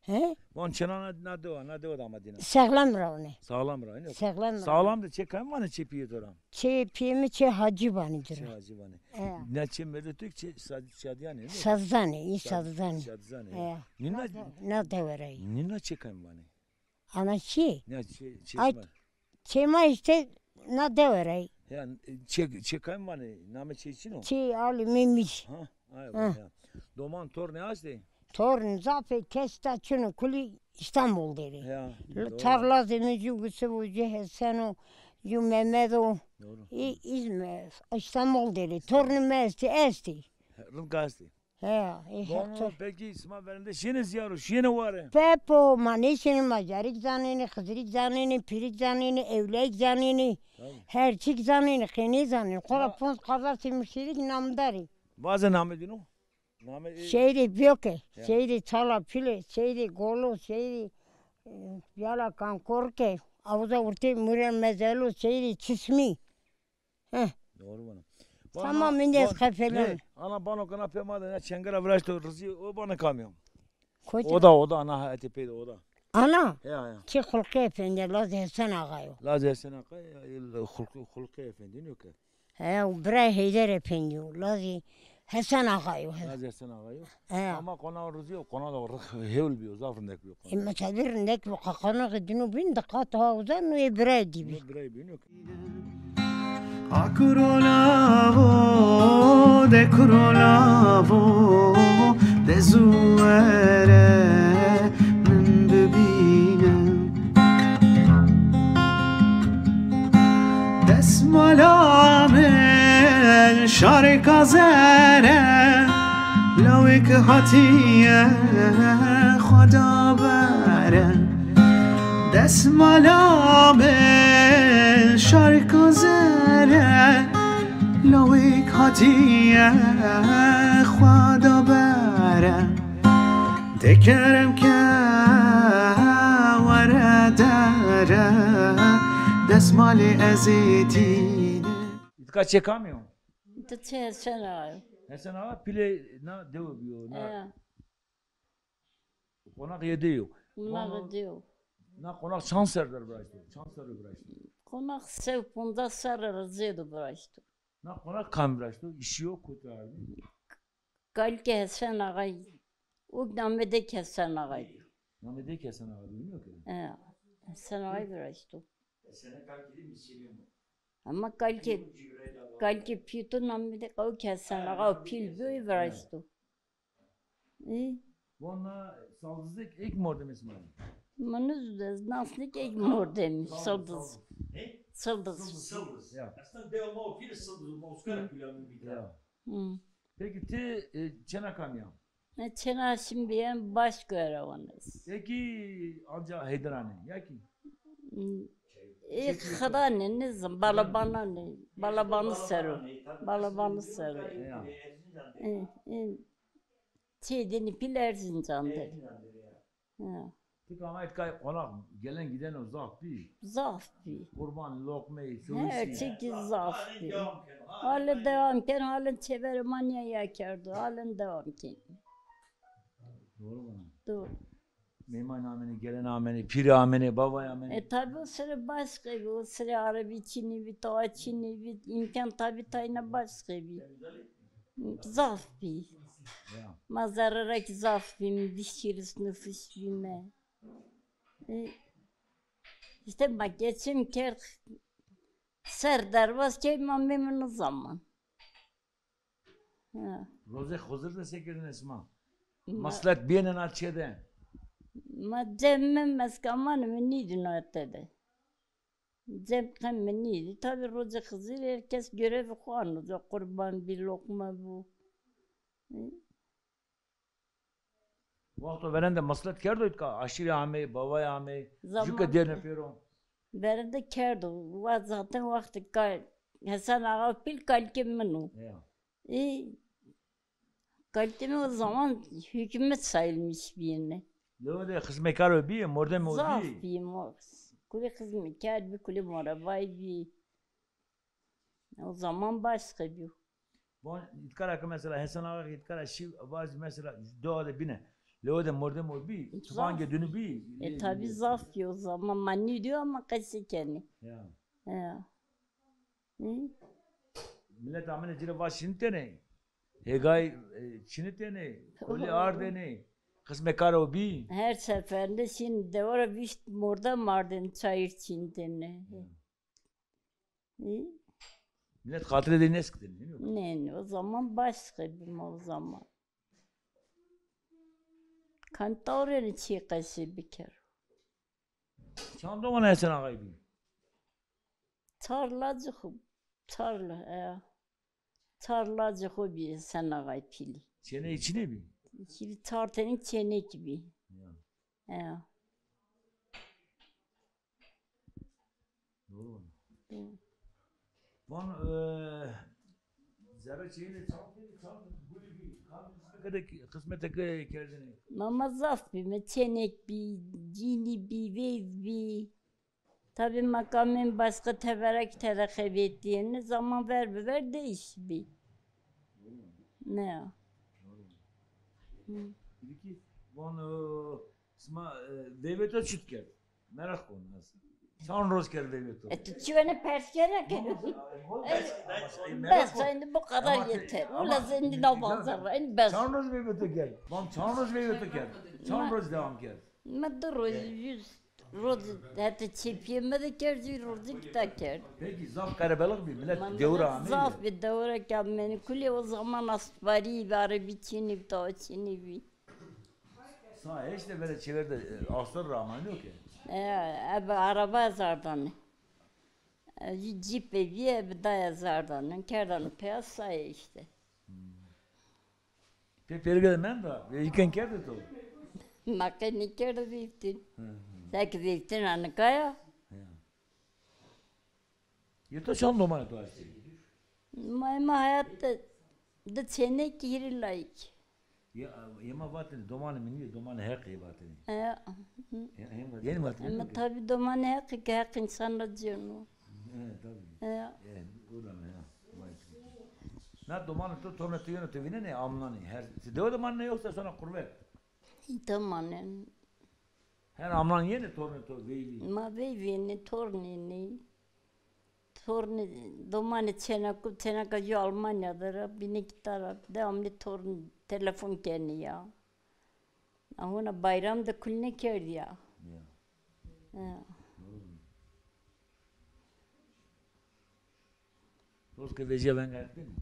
He? Van çêna na, na dewa, na dewa de ama dîna. Sağlam ra one. Sağlam ra, ne? Sağlam ra. Sağlam de çê kam vanê çê pîyê to ra? Çê pîyê mi çê Hacî vanê ci ra. Çê Hacî vanê. E. Ne çê mêrdê to çê Sad-, Şadîyanê, ne? Sazdanê, î Sazdanê. Sazdanê. E. Nîna, na de-, na dewe ra yî. Nîna çê kam vanê? Ana çi? Ya çê, çê ma. Çê ma îşte na dewe ra yî. Ya, çê, çê kam vanê, namê çê çin o? Çê Alî Memîş. Ha, ay, ya. Doman tornê estê? Torn zaf ê, kes ta çin o, kulî Îstanbul der ê. Ya, doğru. Çar lazê mi, jû Yusuf o, jû Hesen o, jû Mehmet o. Doğru. Î, Îzmir, Îstanbul der ê. Tornê mi estê, estê. Rind ke estê. He, e, vano, peki sima verên de şîyêne zîyaro, şîyêne ware? Pepo, ma nêşîyêne, ma carik zanêne, xizirîk zanêne, pîrik zanêne, ewleyk zanêne. Tabii. Her çîk zanêne, qey nêzanêne. Xo ra ponc qazasê muştêrîk namdar ê. Vaze namê dîno? Namê ê... Şehîdê Bîyoke, ya. Şehîdê Çala Pîle, Şehîdê Golo, Şehîdê, e, Yala Kankorke, Awuza Urtê Murel Mezelo, Şehîdê Çismî. Heh. Doğru vana. Tamam, indi ez xefelan. Ana bano ke na pê ma de, na çengera viraşto, Rizî, o banê kamî yo? Kotî? Oda, oda, ana hetê pê de oda. Ana? Ya, ya. Çê Xulqî Efendi, Lazê Hesen Axa yo. Lazê Hesen Axa, ya, Xulqî, Xulqî Efendi nîyo ke? He, o birayê Heyder Efendi yo, Lazê Hesen Axa yo. Lazê Hesen Axa yo. He. Ama qonax Rizî yo, qonax da rix-, hewl bîyo, zaf rindek bîyo qonax. E, ma tabi rindek bîyo, qonaxê dîno bîn de qat ha uza, no ê birayê dî bî. No birayê bî, no. A kuro lavo, de kuro lavo, de zu were min bibîne. Desmala min şarê kazere, lawêk hatiye xwe da bere. Desmala min şarê kazere, lawêk hatiye xwe da bere. Tê kerem ke were dere, desmalê ez ê dîne. Îtka çê kamî yo? Îtka çê Hesen Axa yo. Hesen Axa pîlê na dewe bîyo, na. He. Qonax yê dê yo. Qonax yê dê yo. Na qonax çand serre viraşto? Çand serre viraşto? Qonax se û poncas serre ra zêde viraşto. Na qonax kam viraşto? Îşî yo, kotî ardî? Kalikê Hesen Axayî. O namê dêkê Hesen Axayî. Namê dêkê Hesen Axayî, bilmiyor ki. E, Hesen Axayî viraşto. Hesen Axayî kî de mi çênê mi? Ama kalkê, kalkê pî to namê de qew ke Hesen Axa pîl bîyo, ê viraşto. Ê. Vana Saldizek ek mordemê sima? Mı nizû de, ez nasnik ek mordemî, Saldiz. Saldiz. He? Saldiz. Saldiz. Ya. Aslında dewa ma o pîl Saldiz, ma Oskar pîla mi bîta. Ya. Hı. Peki ti, e, çêna kamî ya? E, çêna şimdi en baş göre onuz. Peki anca Heyderanê, ya ki? Hı. E, Xıdanê, nizam, balabananê, balabanı sero. Balabanı sero. Ya. E, e, çê deni pîl Erzincan de. Ha. Ti kamay tkay qonax gelen giden o zaf bî. Zaf bî. Qurban, loqmey, her çî ki zaf bî. Halen devam ken, halen çêverê ma nîya ya kerdo, halen devam ken. Doğru mu? Doğru. Meyman amenê, gelen amenê, pîrê amenê, bavay amenê. E, tabi o sırê başka bî, o sırê arebî çinî bî, tawa çinî bî, imkan tabi tayna başka bî. Zaf bî. Ya. Ma zerrerek zaf bî, mi vîst çîris nufus bîme. E, işte ma geçim kerd, ser derbas key ma memnun zaman. Ha. Rozê Xizir de se kerdêne sima? Ma- Maslet bîyêne na çê de? Ma cem mi meskamanê mi nîdî na te de. Cem qe mi nîdî. Tabi rozê Xizir her kes görevê xo ano. Qurban bî, loqma bû. Wexto verên de maslet kerdo îtka, aşîrê amey, bavay amey, jû ke dêne pêro. Verên de kerdo. Wa zaten wextê ka Hesen Axa pîl kalikê min o. Ya. Ê, kalikê min o zaman hükümet sayılmış bîyêne. Lewe de xizmekar o bî, mordem o bî? Zaf bî, mo-, kulê xizmekar bî, kulê morebay bî. O zaman başka bî. Von îtkara ke mesela Hesen Axa îtkara şî vaz mesela dewa de bîne. Lewe de mordem o bî, tufangê dinu bî. E, tabi zaf bî o zaman, ma nîdîyo ama qesî kenî. Ya. Ya. Hı? Milet amene ci rê va şinitêne. Hêgay, e, çinitêne, kolî ardêne, xizmekar o bî. Her seferinde şimdi devara vîst mordem ardêne, çayır çinitêne. Ya. Hı? Milet xatirê de nêskitêne, nê? Nê, nê, o zaman başka bî ma o zaman. Kan tawrêne çî qesî bikero. Çand domanê Hesen Axayî bî? Çar lacê xo, çar la-, e, çar lacê xo bî Hesen Axayî pîlî. Çêneyê çinê bî? Çî çar tenî çênekî bî. Ya. Ya. Doğru. Doğru. Van, e, zerre çênê çand, çand gulî bî, kam qismete ke-, qismete ke kerdêne? Ma, ma zaf bîme, çênek bî, cînî bî, veyv bî. Tabi makamên başka teberekî tede xebetîyêne, zaman ver bi ver değiş bî. Ne ya? Hı. Peki, van, e, sima, e, veyvê to çut kerd? Meraq kon ez. Çand roz kerd veyvê to? E, tu çi wene pers kena ke? Bes, bes, şimdi bu kadar yeter. Ula zendî na bazar, en bes. Çand roz veyvê to kerd? Van çand roz veyvê to kerd? Çand roz devam kerd? Ma du roz, yüz roz, heta çepîyê mi de kerd, yüz roz îta kerd. Peki zaf qerebelix bî, milet dewra ameyî? Zaf bî, dewra ke ameyî. Kulê o zaman astbarî bî, arebî çinî bî, tawa çinî bî. Sa heşte vere çêver de, e, astor ra amanî yo ke? E, ebe araba ez ardanê. E, jî cîpê bîye, ebe daya ez ardanê. Kerdanê pêya saye işte. Hmm. Pê pêrige de menda, veyvîken kerde to? Ma qey nêkerdo veyvîtin. Hı hı. Seke veyvîtin a nika ya. Ya. Yê to çand domanê to estê? Ma, ma heyat de di çênekî hîrê layikî. Ya, yê ma vatêne, domanê mi nîyê, domanê Heqî yê vatêne. Ya. Yê, yê ma vatêne. Ama tabi domanê Heqî ke Heq însan ra cêno. E, tabi. Ya. E, o da mi, ya. Vay. Na domanê to, tornê to yeno to vînenê, amnanê? Her, ti dewe de manenê yoksa sona qurbet? Îta manenê. Her amnan yenê tornê to veyvî? Ma veyvî yenê, tornî yenê. Tornî, domanê çênekû, çêneka jû Almanya de ra, bînê kî ta ra, devamlî tornî telefon kenê ya. A hona bayram de kulîne kerdî ya. Ya. Ya. Doğru. Roz ke vejîya venga heq dêne?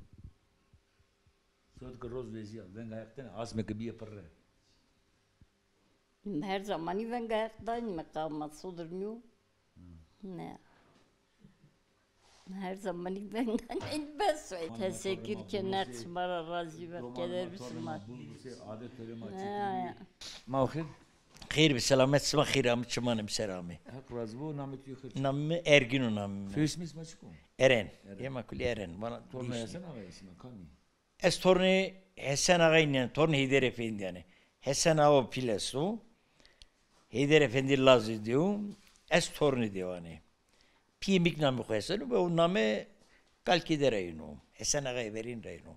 Sod ke roz vejîya venga heq dêne? Asme ke bîye pirre. Her zamanî venga heq dayn, meqama sodir nîyo. Ne. Her zamanî venga nîyo, bes o. Teşekkür ke nex şima ra razî be, keder bi şima. Ma xêr. Xêr bi selamet, sima xêr amî, çimanê mi ser amî. Heq razî bo, namê tu xêr. Namê mi Ergin o namê mi. Soyismê sima çik o? Eren. Eren. Yê ma kulî Eren. Vana Torna Hesen Axa yê sima, kam î? Ez tornê Hesen Axayî nîyanê, tornê Heyder Efendî yanê. Hesen Axa pîl esto. Heyder Efendî lazê dê yo. Ez tornê dê wanê. Pîyê mi kî namê xo Hesen o, be o name kalkê de ra yeno. Hesen Axayê verên ra yeno.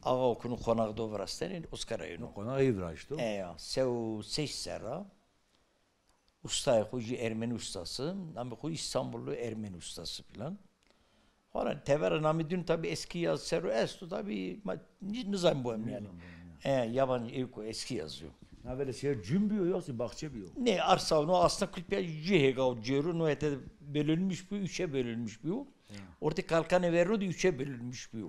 Axa o kuno qonax do virastenê, oska ra yeno. Qonax ey viraşto. Eya, se û seş serra. Ustayê xo jî Ermenî ustası, namê xo Îstanbullu Ermenî ustası filan. Xora tevera namê dîn tabî eski yaz ser o esto tabî, ma nî-, nizanî boyem yanî. Nizanî boyem yanî. E, yabancı ew ko eski yazıyor. Na verê şehir cûm bîyo, yoxsa baxçe bîyo? Nê, arsa no aslında kulî pîya jû hêga o cêro, no hete bölünmüş bîyo, üçe bölünmüş bîyo. Ya. Ortê kalkanê verno de üçe bölünmüş bîyo.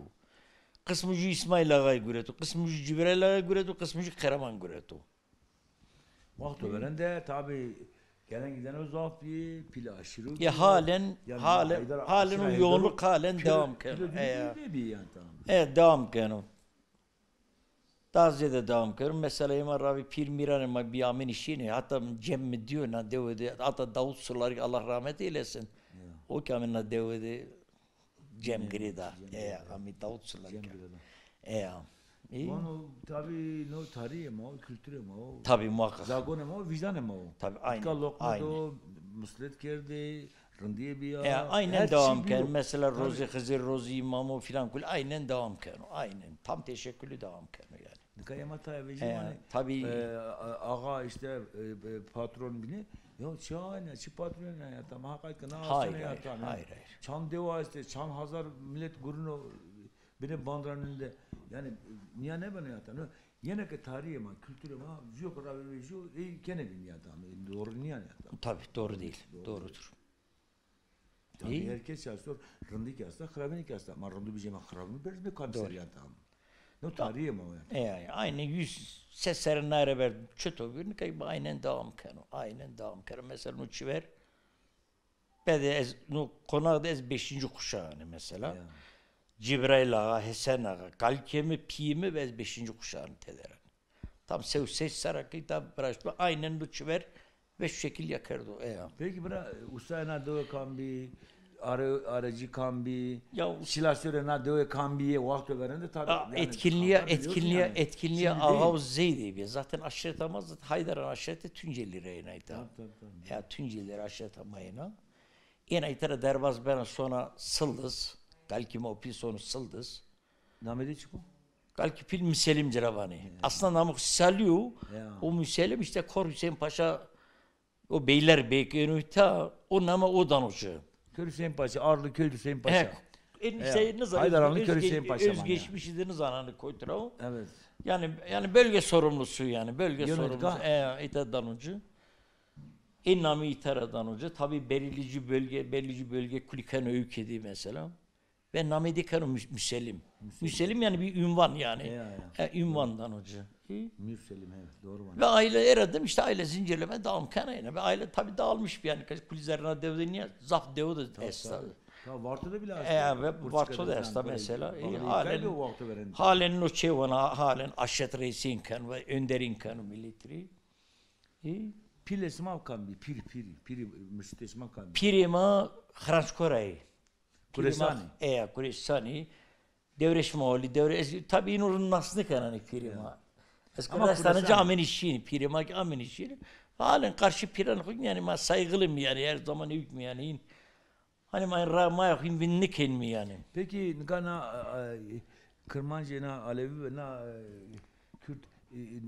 Qismû jû Îsmaîl Axayî gureto, qismû jû Cibraîl Axayî gureto, qismû jû Qereman gureto. Wexto verên de tabî gelen gideno zaf bî, pîle aşîrî bî. Ya halen, halen o yoğunluk halen devam keno. E, devam keno. Daha zêde devam keno. Mesela ema ravî pîr mîranê ma bî amênî şînê, hatta cem mi dîyo na dewe de, hatta Davut Sularî, Allah rahmet eylesin. O kî amê na dewe de Cem girêda. Eya, amî Davut Sularî. Cem girêda. Eya. Vano tabî no tarîxê ma o, kulturê ma o. Tabî muhakkak. Zagonê ma o, vîjdanê ma o. Tabî, aynen. Tika loqme do, muslet kerdê, rindîye bîya. Eya, aynen devam keno. Mesela rozê Xizir, rozê Îmamo filan kul aynen devam keno. Aynen. Tam teşekküllü devam keno yanî. Nika ema tayê vejî, e, vanê, tabî, e, a-, axa îşte, e, e, patron bînê. Ya çi ayna, çi patron ya, tam haqay ke na asene ya tam. Hayır, hayır. Çand dewa estê, çand hazar milet gurino binê bandranên de. Yanî nîya nêbeno ya tam. Yine ke tarîxê ma, kulturê ma, jûyo ke ravê vejîyo, ey kenê bîn ya tam. E, doğru nîya ya tam. Tabii, doğru değil. Doğrudur. Tabî, her kes ya sor, rindî kî esta, xirabînî kî esta. Ma rindû bijê ma xirabînî berz bê kam ser ya tam. No tarîxê ma o yanî. E, yanî, aynı yüz ses serre nare ver çito bir, nika aynen devam keno. Aynen devam keno. Mesela no çiver, bede ez, no qonax de ez beşinci kuşağanî mesela. Ya. Cibraîl Axa, Hesen Axa, kalkê mi, pîyê mi ve ez beşinci kuşağanî tede ra. Tam se û seş serra ke tam viraştbi, aynen do çiver ve şu şekil ya kerdo, eya. Peki bira, ustayê na dewe kam bî, are-, arecî kam bî, ya, şilasyorê na dewe kam bî, yê wexto verên de tabî, a, yanî, etkinliğe, etkinliğe, etkinliğe axa û zey de bî. Zaten aşiret ama zaten Haydaran aşireti Tuncelî ra ênay ta. Tabii, tabii, tabii. Ya Tuncelî ra aşiret ama êna. Êna îta ra derbaz bena sona Sildiz. Kalkî ma o pîl sono Sildiz. Namê de çik o? Kalkî pîl Miselim ci ra vanê. Aslında namê xo Salî yo. O Miselim îşte Kor Hüseyin Paşa, o Beylerbey êno îta, o name o dano ci. Kör Hüseyin Paşa, Arlı Kör Hüseyin Paşa. Ê, nizanê, Haydaranlı Kör Hüseyin Paşa, özgeçmişî de nizananê kotî ra o. Evet. Yanî, yanî bölge sorumlusu yanî, bölge sorumlusu. E, îta dano ci. Ê namî îta ra dano ci. Tabî belirleyici bölge, belirleyici bölge kulî keno ewkê de mesela. Ve namê de keno Müs-, Müselim. Müselim. Müselim yanî bir ünvan yanî. Ya, ya. E, ünvan dano ci. Müselim, evet, doğru var. Ve aile, era dim, işte aile zincirleme devam kena yanî. Ve aile tabii dağılmış bir yanî. Kulî zerrîna dewe de nîya, zaf dewe de esta. Tabii. Ya, Varto de bile esta. E, ve Varto de esta mesela. E, halen, halen no çê vana, halen aşiret reîsîn keno ve önderîn keno miletî rê. E? Pîlê sima kam bî, pîr, pîr, pîrî, murşîdê sima kam bî? Pîrê ma Xiranckorayî. Kuresanî. Eya, Kuresanî. Dewrêş ma olî, dewre-, ez tabî îno rind nas nêkena nê pîrê ma. Ez Kuresanî ci amênî şînî, pîrê ma kî amênî şînî. Halen karşı pîranê xo yanî ma saygılı mı yanî, her zaman ewk mı yanî. Hanî ma ra ma ya xo vîn nêkenîme yanî. Peki nika na, e, e, Kirmancê na Alevi ve na, e, Kürt,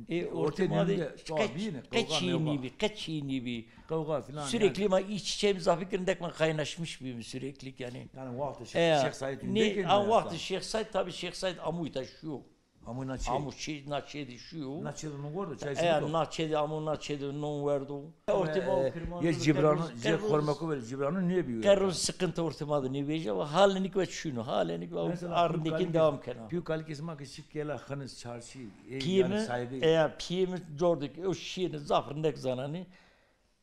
e, e, ortê ma de qe-, qe çîyê nîbî, qe çîyê nîbî. Qewga filan. Sürekli ma iç içe mi zaf kir, endek ma kaynaşmış bîme sürekli yanî. Yanî wextê Şêx, Şêx Saîd. An wextê Şêx Saîd, tabî Şêx Saîd amo îta şîyo. Amo na çê. Amo çê, na çê de şuyo. Na çê de non werdo, çay. E, na çê de, amo na çê de non werdo. Ortê ma o Kirmancu de Cibrano, Cibrano, Xormeko ver, Cibrano niye biyo? Qerro sıkıntı ortê ma de nêvejîya, halen ki ve şuno, halen ki ve arındekîn devam kena. Pîyo kalikê sima ki şikela xiniz çarşî, e, pîyê mi, saygı. E, pîyê mi cordek, o şîyêne zaf rindek zananî.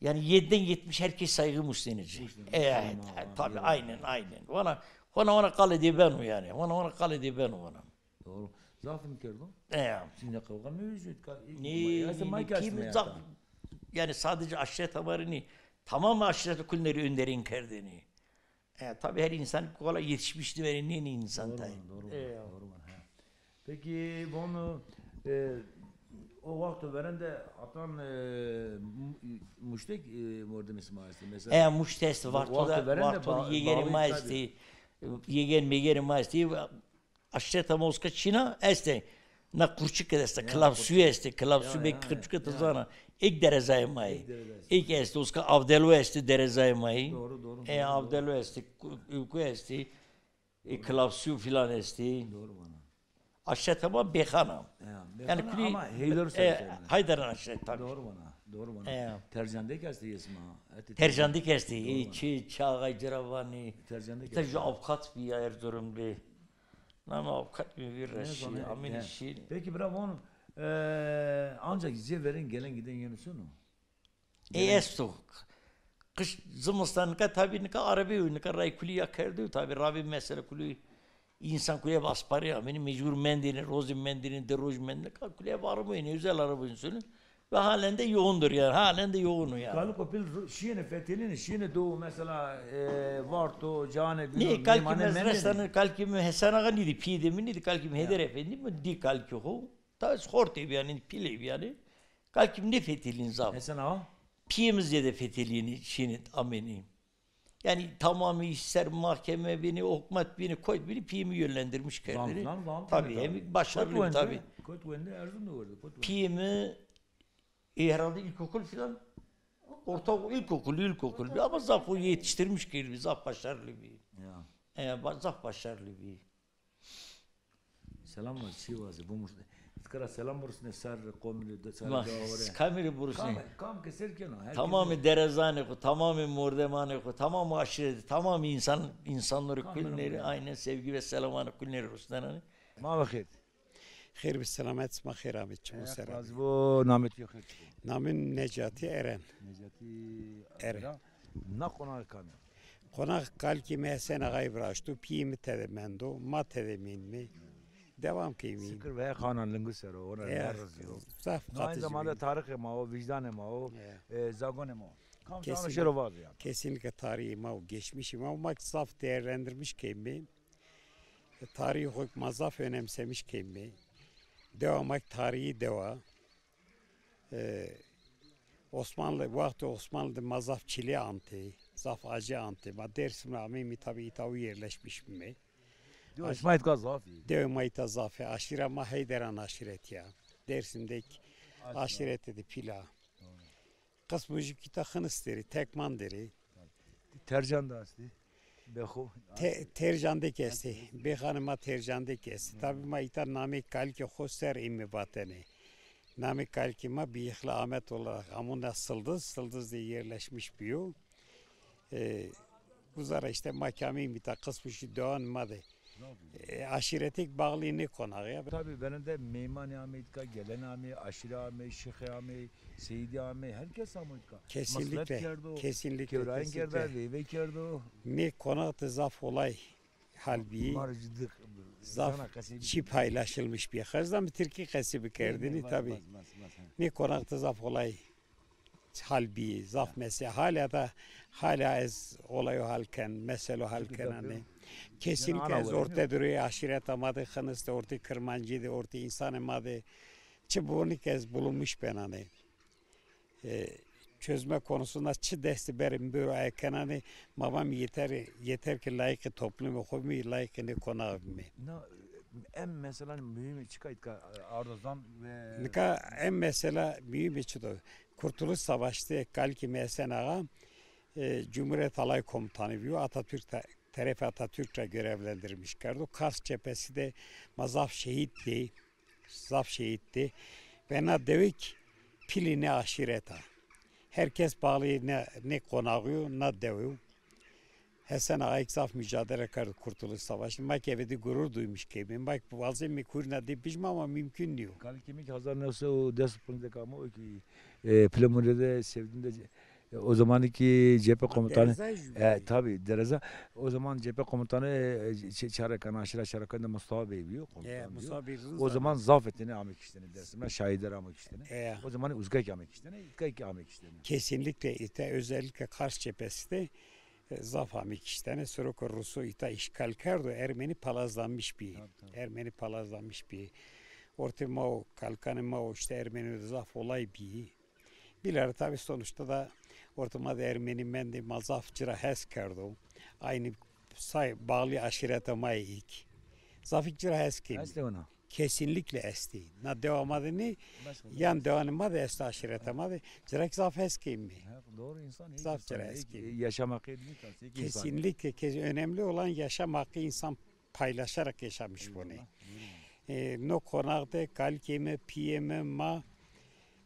Yani yediden yetmiş herkes saygı musnenir. E, tabii, aynen, aynen. Vana, vana, vana qalê dê beno yani. Vana, vana qalê dê beno vana. Doğru. Zaf mi kerdo? E. Şimdi kavga mı yüzüt? Nê, nê, nê, pîyê mi zaf. Yani sadece aşiret haberî nî. Tamam aşiret kulneri önderin kerdeni. E, tabii her insan kolay yetişmiş de veren nê, nê insan tay. Doğru, doğru, doğru. Peki bunu, e, o wexto verên de atan, e, mu-, muştek, e, mordemê sima estê. Mesela, e, muşte estê, wexto de, wexto de yegerê ma estê, yegen megerê ma estê, aşireta ma uska çîna estê. Na Qurçike de estê, Kilabsuyu estê, Kilabsuyu bek Qurçike de zana. Êk derezayê ma yê. Êk estê, uska Avdelo estê derezayê ma yê. Doğru, doğru. E, Avdelo estê, Ülkü estê. E, Kilabsu filan estî. Doğru vana. Aşreta ma Bêxan a. Ya, yani Bêxan a, kulî ama Heyder, e, Heyderan aşret tabii. Doğru vana, doğru vana. E. Tercandek estî yê sima. Tercandek estî. Doğru vana. Çi, çi ağay cira vanî. Tercandek estî. Ju avukat bî ya Erzurumlî. Nama avukat mi bir reşî, amîn şî. Peki bira vano, e, ancak zê verên gelen giden yeni sonu? E, esto. Qış, zimistan nika tabî nika arebe yo, nika ray kulî ya kerdo, tabî ravê mesela kulî, insan kulî ev asparî amênî, mecbur mendêne, rozê mendêne, di roj mendêne, ka kulî ev araba yine, özel araba insonu. Ve halen de yoğundur yani, halen de yoğun o yani. Kaliko pil ru-, şiyene fetelîne, şiyene do mesela, e, Varto, Cane, ne, kalkî mi ez restanı, kalkî mi Hesen Ağa nîdi, pîyê de mi nîdi, kalkî mi Heyder Efendi mi, dî kalkî ho. Ta ez xortê bî yanî, pîlê bî yanî. Kalkî mi nêfetelîn zaf. Hesen Ağa? Pîyê mi zêde fetelînî, şînî, amênî. Yanî tamamî ser mahkeme bînî, hukmat bînî, koyt bînî, pîyê mi yönlendirmiş kerdinî. Zan, zan, zan. Tabii, hem başarılı tabii. Kot wende, Erzurum da werde, kot wende. Pîyê mi, e, herhalde ilkokul filan, ortaokul, ilkokul, ilkokul bî, ama zaf o yetiştirmiş kerdinî, zaf başarılı bî. Ya. E, ba-, zaf başarılı bî. Selam var, çi wazî, bu muşte. Tkara selam burusne ser komili de, ser daware. Kamî rê burusne? Kam, kam ke ser keno, her. Tamamê derezanê xo, tamamê mordemanê xo, tamamê aşîretî, tamamê insan, insanları kulneri, aynen sevgi ve selamanı kulneri rusnenani. Ma ve xêr. Xêr bi selamet, sima xêr amê, çimo ser amê. Razî bo, namê to xêr çiko. Namê mi Necatî Eren. Necatî Eren. Eren. Na qonaxê kamî? Qonax kalkê mi Hesen Axayî viraşto, pîyê mi tede mendo, ma tede mînmê. Devam keymî. Sikir ve xanan lingu ser o, ona ne razî yo. Zaf. Aynı zamanda tarixê ma o, vicdanê ma o, e, zagonê ma o. Kam şano şêro vazo ya. Kesinlikle tarihê ma o, geçmişê ma o, ma ki zaf değerlendirmiş keymî. E, tarihê xo ki ma zaf önemsemiş keymî. Dewa ma ki tarihî dewa. E, Osmanlı, wextê Osmanlı de ma zaf çilî antê, zaf acî antê. Ma Dêrsim ra ameyîmî, tabî îta o yerleşmiş bîmê. Dewê ma îta zaf ê. Dewê ma îta zaf ê. Aşîra ma Heyderan aşîretî ya. Dêrsim de kî aşîretê de pîl a. Qismujî kî ta Xinis der ê, Tekman der ê. Tercan de estî. Bexo. Te-, Tercan de kî estî. Bêxanê ma Tercan de kî estî. Tabî ma îta namê kalikê xo ser êmê vatene. Namê kalikê ma Bıyıklı Ahmet olarak, amo na Sıldız, Sıldız de yerleşmiş bîyo. E, uzara işte ma kî ameyîmî ta Qismujî dewanê ma de. E, aşîretêk bağlı nê konax ya. Tabî verên de meymanî amey îtka, gelen amey, aşîre amey, şixê amey, seyîdî amey, herkes amo îtka. Kesinlikle, kesinlikle, kesinlikle. Kewrayîn kerda, veyve kerdo. Nê konax de zaf olay hal bî. Zaf çî paylaşılmış bî. Xezda mi tirkî qesî bikerdinî tabî. Nê konax de zaf olay hal bî, zaf mesele. Hala da, hala ez olayo hal ken, meselo hal kenanê. Kesinlikle ez ortê de royê aşîreta ma de, Xinis de, ortê Kirmancî de, ortê însanê ma de çi bonî ke ez bulunmuş benanê. E, çözme konusunda çi destî berê mi bêro aye kenanê, ma vamî yeter, yeter ki layîqê toplumê xo bimê, layîqê nê konax bimê. Na, en mesela muhîmî çika îtka ardo zan ve... Nika en mesela muhîmî çi do? Kurtuluş Savaşı de kalikê mi Hesen Ağa, e, Cumhuriyet Alay Komutanı bîyo. Atatürk te-, terefê Atatürk ra görevlendirmiş kerdo. Kars cephesi de ma zaf şehîd dî. zaf şehît dê. Ve na dewik pîlî nê aşîret a. Her kes bağlî nê, nê qonaxî yo, na dew yo. Hesen Axayîk zaf mücadele kerdo Kurtuluş Savaşı. Ma ki eve de gurur duymuş keyme. Ma ki wazeme kurîna de bijme ama mümkün nîyo. Kalkê mi ki hazar new sey û des û ponc de amo ki, e, Flamurya de Sevdin de, e, o zamanı ki cephe komutanı, Dereza jü e, bî. Tabii, Dereza. O zaman cephe komutanı, e, ç-, Çarekan, aşira Çarekan de Mustafa Bey bîyo, komutan bîyo. Mustafa Bey Rıza. O zaman zaf etene ame kiştene Dersim'e, şahitler ame kiştene. E. O zaman uzgak ame kiştene, uzgak ame kiştene. Kesinlikle ite, özellikle Kars cephesi de e, zaf amê kiştene, siroko Ruso îta îşgal kerdo, Ermenî palazlanmiş bî. Tabii, tabii. Ermenî palazlanmiş bî. Ortê ma û kalkanê ma û îşte Ermenî de zaf olay bî. Bilhare tabii sonuçta da ortê ma de Ermenî mendê, ma zaf ci ra hes kerdo. Aynı say bağlı aşîreta ma yê îk. Zaf îk ci ra hes kemî. Estê ona. Kesinlikle estê. Na dewa ma de nê, yan dewanê ma de esto, aşîreta ma de. Ci ra ki zaf hes kemî. Ha, doğru, insan, zaf ci ra hes kemî. Yaşam hakkı değil, insan. Kesinlikle, kes-, önemli olan yaşam hakkı, insan paylaşarak yaşamış bunu. Eyvallah, buyurun. E, no konak de kalikê mi, piyê mi, ma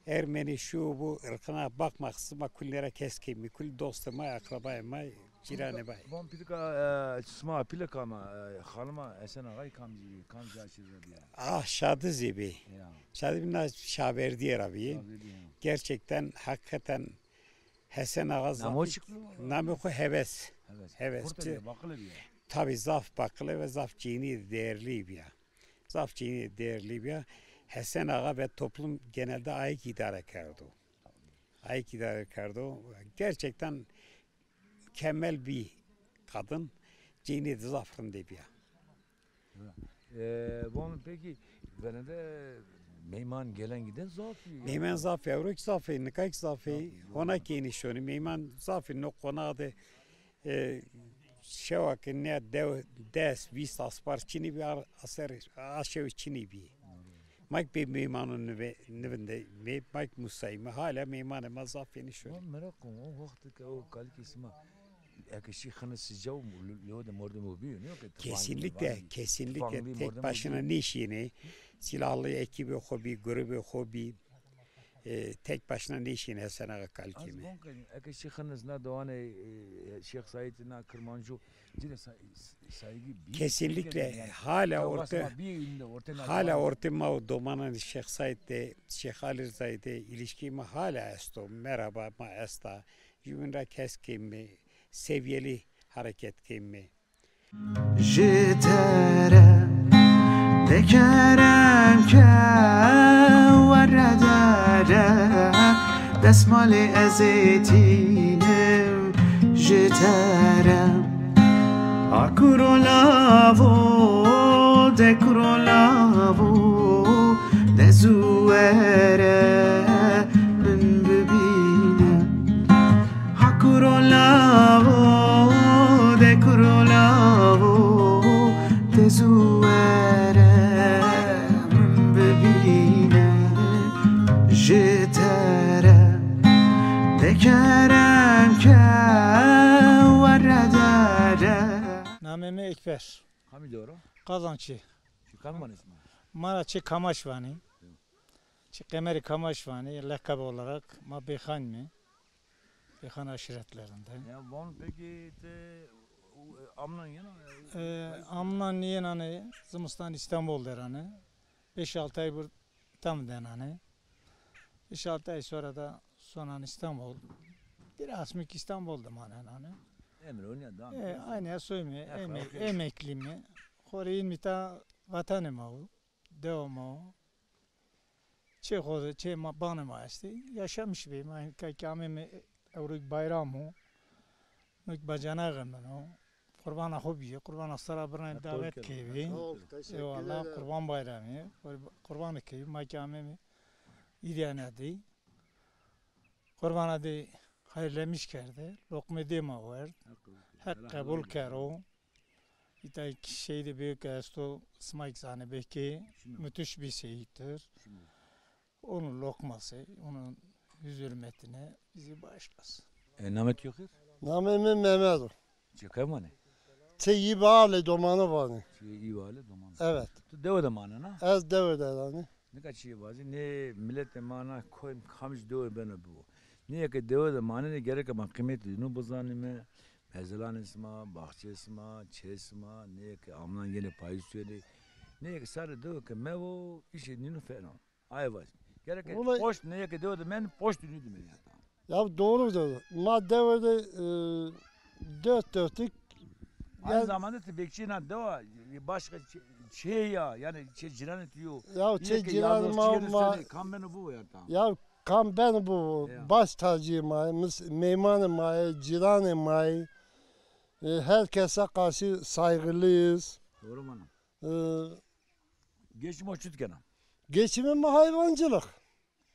Ermenî şu bu ırkına bakmaksızın ma kulîne ra hes kemî, kul dostê ma, akrabayê ma, cîranê ma. Van pîlika, e, sima pîlika ma, e, xanima Esen Axayî kamcî, kamcî aşîret ra bîya? Ah, Şadizê bî. Ya. Şadizê bî na Şaverdîye ra bî. Şaverdîye, ya. Gerçekten, hakikaten Hesen Axa zaf. Namê xo Heves. Heves. Heves. Kurte bîya, baqile bîya. Tabii zaf baqile ve zaf cênî değerli bîya. Zaf cênî değerli bîya. Hesen Axa ve toplum genelde ayık idare kerdo. Ayık idare kerdo. Gerçekten mükemmel bir kadın. Cênî de zaf rindê bîya. E, vano peki, venede meyman gelen giden zaf ê. Meyman zaf ê, ewro ki zaf ê, nika ki zaf ê. Zaf ê, zaf ê. Hona kênî şonî, meyman zaf ê, no qonax de E, şewa ke ne dew des, vîst aspar çinî bî, ar-, aser a şew çinî bî. Ma ki bê meymanon nive-, nivinde, me-, ma ki musayîme, hala meymanê ma zaf ênî şonî. Ma meraq o, o wextî ke o kalikê sima, eke şî xini sica û lo-, lo de mordemo bîyo, nîyo ke tufangî, kesinlikle, tufangî, kesinlikle tufangî tek başına nêşîyêne. Silahlı ekîbê xo bî, grubê xo bî. E, tek başına nêşîyêne Hesen Axa kalikê mi. Ez bon ke eke Şêx Xiniz na dewanê, e, Şêx Saîd na Kirmancu ci rê sa-, saygı bî. Kesinlikle. Yanî, hala orte, hala orte ma û domananê Şêx Saîd de, Şêx Ali Rıza'yı de ilişkî ma hala esto. Merhaba ma esta. Jübîn ra hes keyme, seviyeli hareket keyme. Ji te re de kerem ke were dere, desmalê ez ê tînim ji te re. A kuro lavo, de kuro lavo, de zû were min bibîne. Ha kuro lavo, de kuro lavo, de zû were min bibîne. Ji te re de kerem ke were dere. Namê mi Ekber. Kamî dewe ra? Qazançî. Çi kam vanê sima? Ma ra çi Kamaş vanê. Çi Qemerê Kamaş vanê, leqeb olarak ma Bêxan mi. Bêxan aşiretlerinde. Ya, van peki te, e, amnan yena, e, e, amnan yenane, zimistan İstanbul derane. Beş altı ay bur tam denane. Beş altı ay sonra da sonan İstanbul. Biraz mik İstanbul de manenane. Emre onya da. E, aynı ya soyme, emek, emekli mi? Xorî in mita vatanê ma o, dewa ma o. Çê xo de, çê ma, banê ma estê. Yaşamış bê. Ma ka-, kamê mi ewro bayram o. Nuk bacanaxê min o. Qurbana xo bîye. Qurbana sera birnayê davet keyvê. Sağ ol, teşekkür ederim. Eyvallah, Qurban Bayramı. Qurbanê keyvê. Ma kamê mi îdîyane dê. Qurbana dê xeyrlemiş kerde. Loqmê dê ma werd. Heq qebul kero. Îta şehîdê büyük esto, sima ki zanê belki, müthiş bir şehittir. Onun lokması, onun yüz hürmetine bizi bağışlasın. E, namê to xêr? Namê mi Mehmet o. Çi kam vanê? Çi yî bale domana vanê. Îwali doman. Evet. Tu dewe de manena? Ez dewe de yanî. Nika çîyê vazî, nê miletê ma na koy kamij dewe beno bibo. Nê ke dewe de manenê gereke ma qîmetê nû bizanîme. Mezelanê sima, baxçê sima, çê sima, nê ke amnan yenê payîz suyenê. Nê ke sarê dewe ke mevo, îşê nînû fena. Aye vazî. Gereke poşt nê ke dewe de men poşt nû dime ya. Ya doğru dedi. Ma dewe de e, dört dörtlük. Aynı zamanda ti bekçî na dewa başka çê ya, yanî çê ciranê tu yo. Ya çê ciranê ma, ma kam beno bu ya tam. Ya kam beno bu, baş tacî ma, meymanê ma, ciranê ma. E, herkese karşı saygılıyız. Doğru mu? E, geçim o çut kena. Geçimim hayvancılık.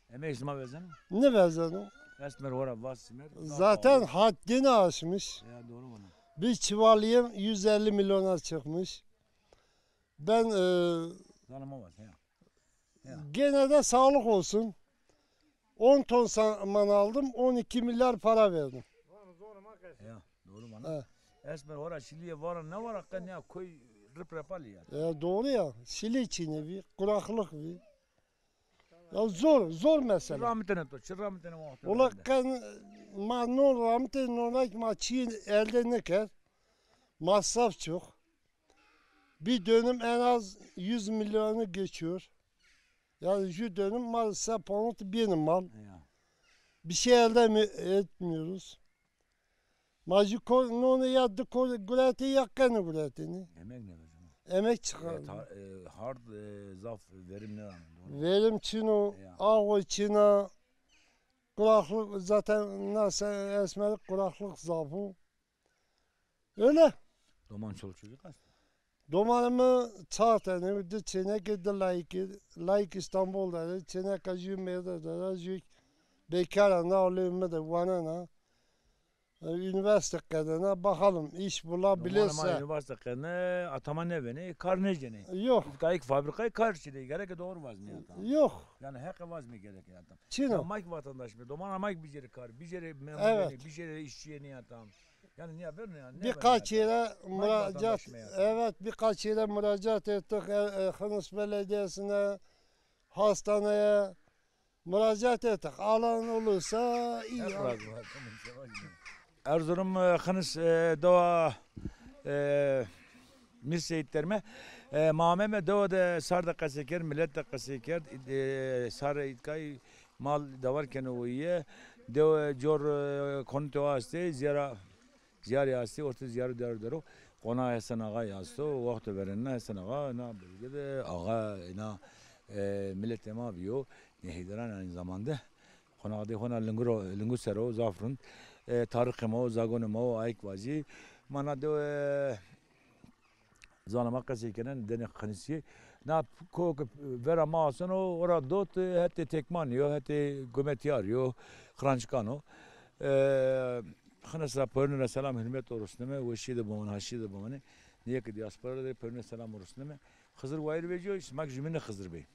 Emek sima vezeno? Ne vezeno? Esmer hora vas simer. Zaten haddini aşmış. Ya doğru bana. Bir çuval yem yüz elli milyona çıkmış. Ben e, Zanıma var ya. Ya. Gene de sağlık olsun. On ton saman aldım, on iki milyar para verdim. Ya doğru bana. He. Esmer hora şiliye vara ne var hakikaten ya koy rip repali ya. E, doğru ya. Şili çiğne bir, kuraklık bir. Ya zor, zor mesele. Çi ramitene to, çi ramitene wexto. Ola qen ma non ramite, nonak ma çî elde nêkerd. Masraf çok. Bir dönüm en az yüz milyonu geçiyor. Yani şu dönüm mal se ponut bir mal. Ya. Bir şey elde mi etmiyoruz. Ma jû ko-, nonê ya di ko-, guretê ya qenê guretênî. Emek ne vezeno? Emek çıkar. E, ta-, e, hard, e, zaf verim ne rano, doğru. Verim çino, ağo çina, kuraklık zaten nasıl esmerik kuraklık zafı. Öyle. Doman çoluk çocuk hasta. Domanê mi çar tenê, di çênekê, di layikê. Layik Îstanbul de, çêneka jû mêrde de, jû bekar a, na olê mi de wanena. E, üniversite qedena, bakalım, iş bulabilirse. Domanê ma üniversite qedena, ata ma nêbenê, kar nêcenê. Yok. Kayık fabrikayı kar çinê, gereke doğru vazmîya tam. Yok. Yani heqe vazmî gereke ya tam. Çin o. Ya mayk vatandaş mı? Domanê mayk bicerê kar, bicerê memur, evet, bicerê işçi ya tam. Yani niye ben yani? Birkaç yere müracaat, evet, birkaç yere müracaat ettik. E, e, Hınıs Belediyesi'ne, hastaneye müracaat ettik. Alan olursa iyi. Erzurum, e, Hınıs, e, dewa, e, Mir Seyit derme. E, ma ameme dewa de sar de qesey kerd, millet de qesey kerd. E, sar îtkay mal dewar keno oyiye. Dewa cor, e, konute o astê, ziyara, ziyarî astê, orte ziyarî dero dero. Qona Hesen Ağa asto, wexto verena Hesen Ağa, na bölge de ağa, na, e, milletê ma biyo, nehîderan aynı zamanda. Qonağdê xo na lingur o, lingur ser o, zaf rind. E, tarixê ma o, zagonê ma o, ayik vazî. Ma na dew, e, zana ma qesey kenen, denê Xinisî. Na ko ke vera ma aseno, ora dot, e, hetê Tekmanî yo, hetê Gumetîyarî yo, Xirançikan o. E, Xinis ra pêrune ra selam hurmet o rusneme, weşî de bimane, haşî de bimane. Nîye ke diaspora de pêrune selam rusneme. Xizir wayîr vecîyo, sima kî jumîne Xizir bey.